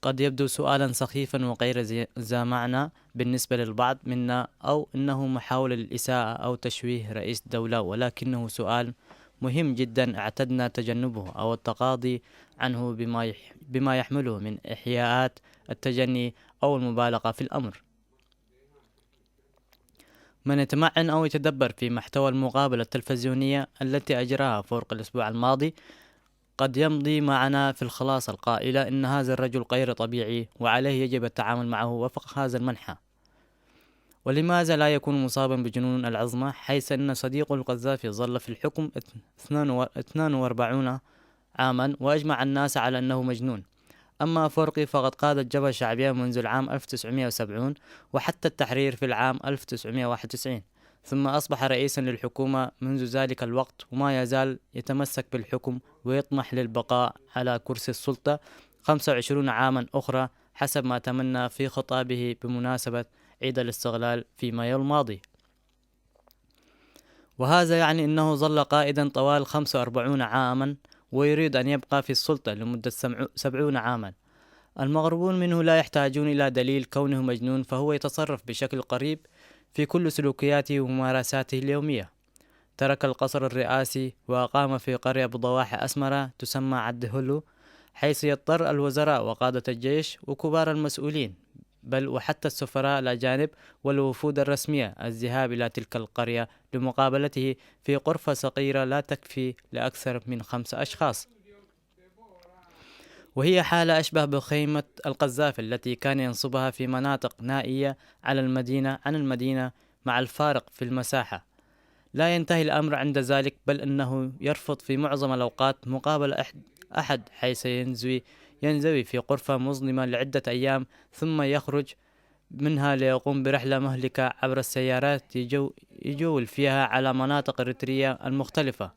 قد يبدو سؤالا سخيفا وغير زي- ذا معنى بالنسبة للبعض منا، أو إنه محاولة للإساءة أو تشويه رئيس دولة، ولكنه سؤال مهم جدا اعتدنا تجنبه أو التغاضي عنه بما يح- بما يحمله من إيحاءات التجني أو المبالغة في الأمر. من يتمعن أو يتدبر في محتوى المقابلة التلفزيونية التي أجراها فورق الأسبوع الماضي قد يمضي معنا في الخلاصة القائلة إن هذا الرجل غير طبيعي وعليه يجب التعامل معه وفق هذا المنحى. ولماذا لا يكون مصابا بجنون العظمى، حيث أن صديقه القذافي ظل في الحكم اثنان و- اثنان وأربعون عاما وأجمع الناس على أنه مجنون؟ أما أفورقي فقد قاد الجبهة الشعبية منذ العام ألف وتسعمائة وسبعين وحتى التحرير في العام ألف وتسعمائة وواحد وتسعين، ثم أصبح رئيسا للحكومة منذ ذلك الوقت، وما يزال يتمسك بالحكم ويطمح للبقاء على كرسي السلطة خمسة وعشرين عاما أخرى، حسب ما تمنى في خطابه بمناسبة عيد الاستقلال في مايو الماضي. وهذا يعني أنه ظل قائدا طوال خمسة وأربعين عاما، ويريد أن يبقى في السلطة لمدة سمع- سبعين عاما. المغرورون منه لا يحتاجون إلى دليل كونه مجنون، فهو يتصرف بشكل قريب في كل سلوكياته وممارساته اليومية. ترك القصر الرئاسي وأقام في قرية بضواحي أسمرة تسمى عد هلو، حيث يضطر الوزراء وقادة الجيش وكبار المسؤولين، بل وحتى السفراء الأجانب والوفود الرسمية الذهاب إلى تلك القرية لمقابلته في غرفة صغيرة لا تكفي لأكثر من خمس أشخاص. وهي حالة أشبه بخيمة القذافي التي كان ينصبها في مناطق نائية على المدينة عن المدينة، مع الفارق في المساحة. لا ينتهي الأمر عند ذلك، بل أنه يرفض في معظم الأوقات مقابلة أحد، أحد حيث ينزوي، ينزوي في غرفة مظلمة لعدة أيام، ثم يخرج منها ليقوم برحلة مهلكة عبر السيارات يجو-، يجول فيها على مناطق إريتريا المختلفة،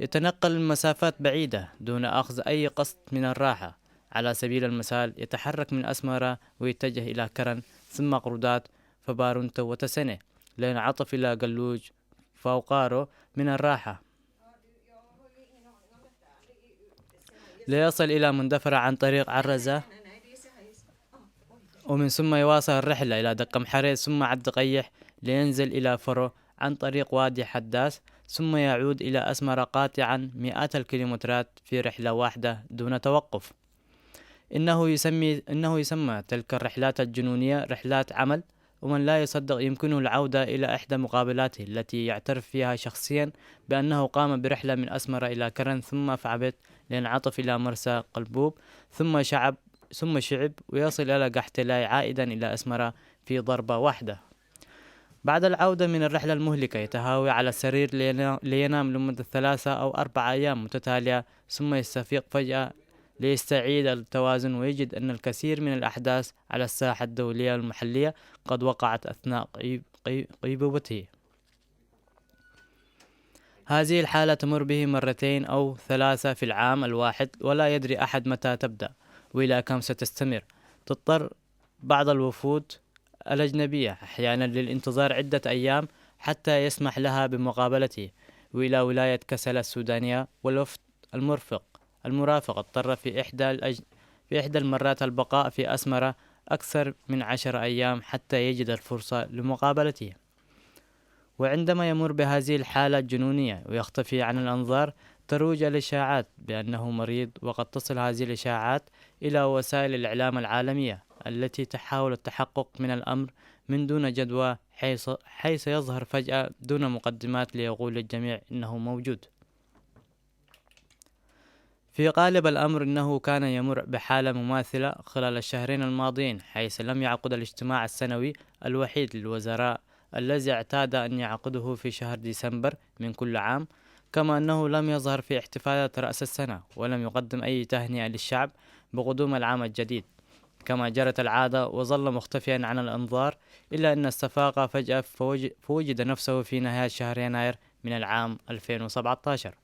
يتنقل مسافات بعيدة دون أخذ أي قسط من الراحة. على سبيل المثال، يتحرك من أسمرة ويتجه إلى كرن، ثم قرودات، فبارونتو وتسنة، لينعطف إلى قلوج فوقارو من الراحة، ليصل إلى مندفرة عن طريق عرزة، ومن ثم يواصل الرحلة إلى دقم حرير، ثم عد قيح، لينزل إلى فرو عن طريق وادي حداس، ثم يعود إلى أسمرة قاطعا مئات الكيلومترات في رحلة واحدة دون توقف. إنه يسمي، إنه يسمى تلك الرحلات الجنونية رحلات عمل، ومن لا يصدق يمكنه العودة إلى إحدى مقابلاته التي يعترف فيها شخصيا بأنه قام برحلة من أسمرة إلى كرن ثم فعبت لينعطف إلى مرسى قلبوب، ثم شعب، ثم شعب ويصل إلى قحتلاي عائدا إلى أسمرة في ضربة واحدة. بعد العودة من الرحلة المهلكة يتهاوي على السرير لينا-، لينام لمدة ثلاثة أو أربع أيام متتالية، ثم يستفيق فجأة ليستعيد التوازن، ويجد أن الكثير من الأحداث على الساحة الدولية والمحلية قد وقعت أثناء قيب-، قي-، قيبوبته. هذه الحالة تمر به مرتين أو ثلاثة في العام الواحد، ولا يدري أحد متى تبدأ وإلى كم ستستمر. تضطر بعض الوفود الأجنبية أحيانًا للانتظار عدة أيام حتى يسمح لها بمقابلته، وإلى ولاية كسلا السودانية، والوفد المرفق، المرافق اضطر في إحدى الأج-، في إحدى المرات البقاء في أسمرة أكثر من عشر أيام حتى يجد الفرصة لمقابلته. وعندما يمر بهذه الحالة الجنونية ويختفي عن الأنظار، تروج الإشاعات بأنه مريض، وقد تصل هذه الإشاعات إلى وسائل الإعلام العالمية التي تحاول التحقق من الأمر من دون جدوى، حيث، حيث يظهر فجأة دون مقدمات ليقول للجميع إنه موجود. في غالب الأمر إنه كان يمر بحالة مماثلة خلال الشهرين الماضيين، حيث لم يعقد الاجتماع السنوي الوحيد للوزراء الذي اعتاد أن يعقده في شهر ديسمبر من كل عام، كما أنه لم يظهر في احتفالات رأس السنة، ولم يقدم أي تهنئة للشعب بقدوم العام الجديد كما جرت العادة، وظل مختفيا عن الأنظار، إلا أن استفاق فجأة فوج-، فوجد نفسه في نهاية شهر يناير من العام ألفين وسبعتاشر،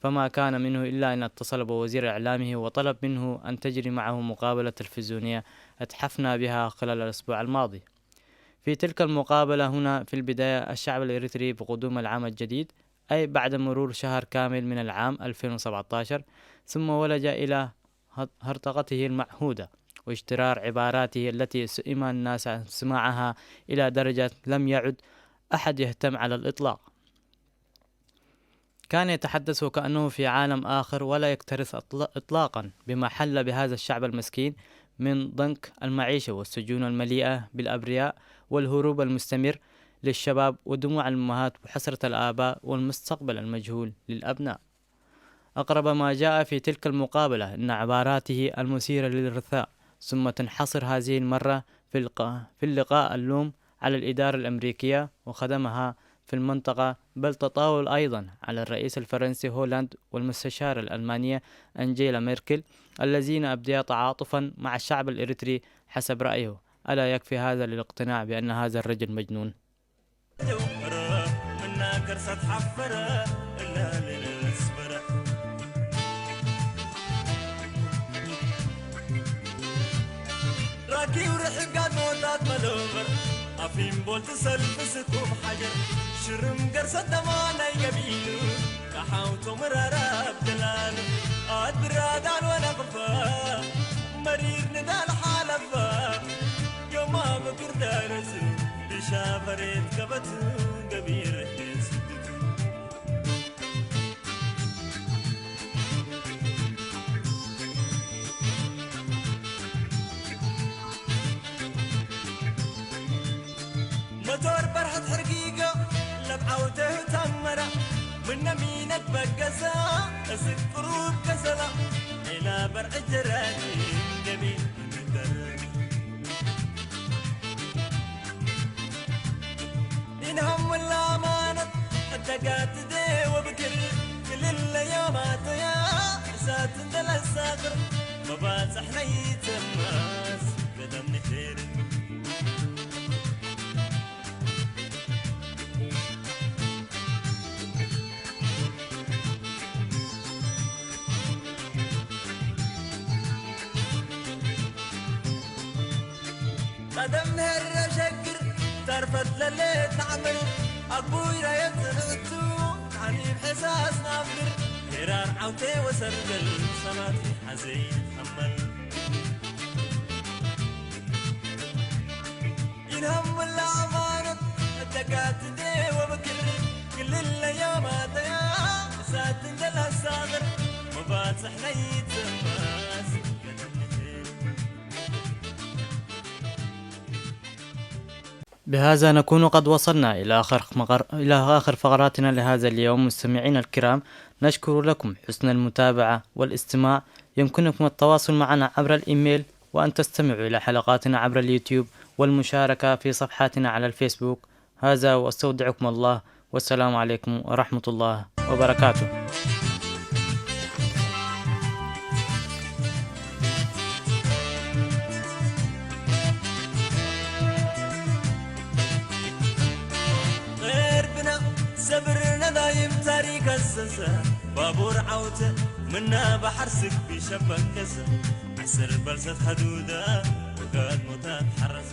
فما كان منه إلا أن اتصل بوزير إعلامه وطلب منه أن تجري معه مقابلة تلفزيونية اتحفنا بها خلال الأسبوع الماضي. في تلك المقابلة هنا في البداية الشعب الإريتري بقدوم العام الجديد، أي بعد مرور شهر كامل من العام ألفين وسبعتاشر، ثم ولج إلى هر-، هرطقته المعهودة واجترار عباراته التي سئم الناس سماعها إلى درجة لم يعد أحد يهتم على الإطلاق. كان يتحدث وكأنه في عالم آخر ولا يكترث أطل-، إطلاقًا بما حل بهذا الشعب المسكين من ضنك المعيشة والسجون المليئة بالأبرياء والهروب المستمر للشباب ودموع الأمهات وحسرة الآباء والمستقبل المجهول للأبناء. أقرب ما جاء في تلك المقابلة أن عباراته المثيرة للرثاء، ثم تنحصر هذه المرة في الق-، في اللقاء اللوم على الإدارة الأمريكية وخدمها في المنطقة، بل تطاول أيضًا على الرئيس الفرنسي هولاند والمستشارة الألمانية أنجيلا ميركل، الذين أبديا تعاطفًا مع الشعب الإريتري حسب رأيه. ألا يكفي هذا للاقتناع بأن هذا الرجل مجنون؟ ራኪው ርሕጋት ሞታት መሎመር ኣፊም ቦልቲ ሰልፊ ስኩም ሓጀር ሽርም ገርሰት ደማ ናይ ገቢሉ ካሓውቶ ምራራብ ደላሉ ኣድራዳን ወነቕፋ መሪር ንዳል ሓለፋ ዮማ ምክር ደረስ ብሻፈሬት ከበት ገቢር ስድቱ መቶር በርሐት ሕርጊጎ ለብዓውተ ታመራ ምነሚነት በገሳ እስቅ ቅሩብ ከሰላ ሌላ በርዐ ጀራኒ ገቢ ምንደረኒ إنهم والأمانة حتى قاتدي وبكر كل الأيام عطيا سات دلساقر مباصح نيت الناس قدم نخير قدم نهر شقر تعرفت لليت نعمل أبوي رايت نغتو عني بحساس نافر هرار عوتي وسرقل سماتي حزين تحمل إنهم ولا أمانة الدقات دي وبكر كل الأيام هاتيا سات دل الساغر مبات سحنيت سماس بهذا نكون قد وصلنا إلى آخر مقر-، إلى آخر فقراتنا لهذا اليوم. مستمعينا الكرام، نشكر لكم حسن المتابعة والاستماع. يمكنكم التواصل معنا عبر الإيميل، وأن تستمعوا إلى حلقاتنا عبر اليوتيوب، والمشاركة في صفحاتنا على الفيسبوك. هذا وأستودعكم الله، والسلام عليكم ورحمة الله وبركاته. ባቡር ዓውተ ምና ባሕር ስግቢ ሸበከሰ ዓስር በልሰት ሐዱደ ወጋድ ሞታት ሐረሰ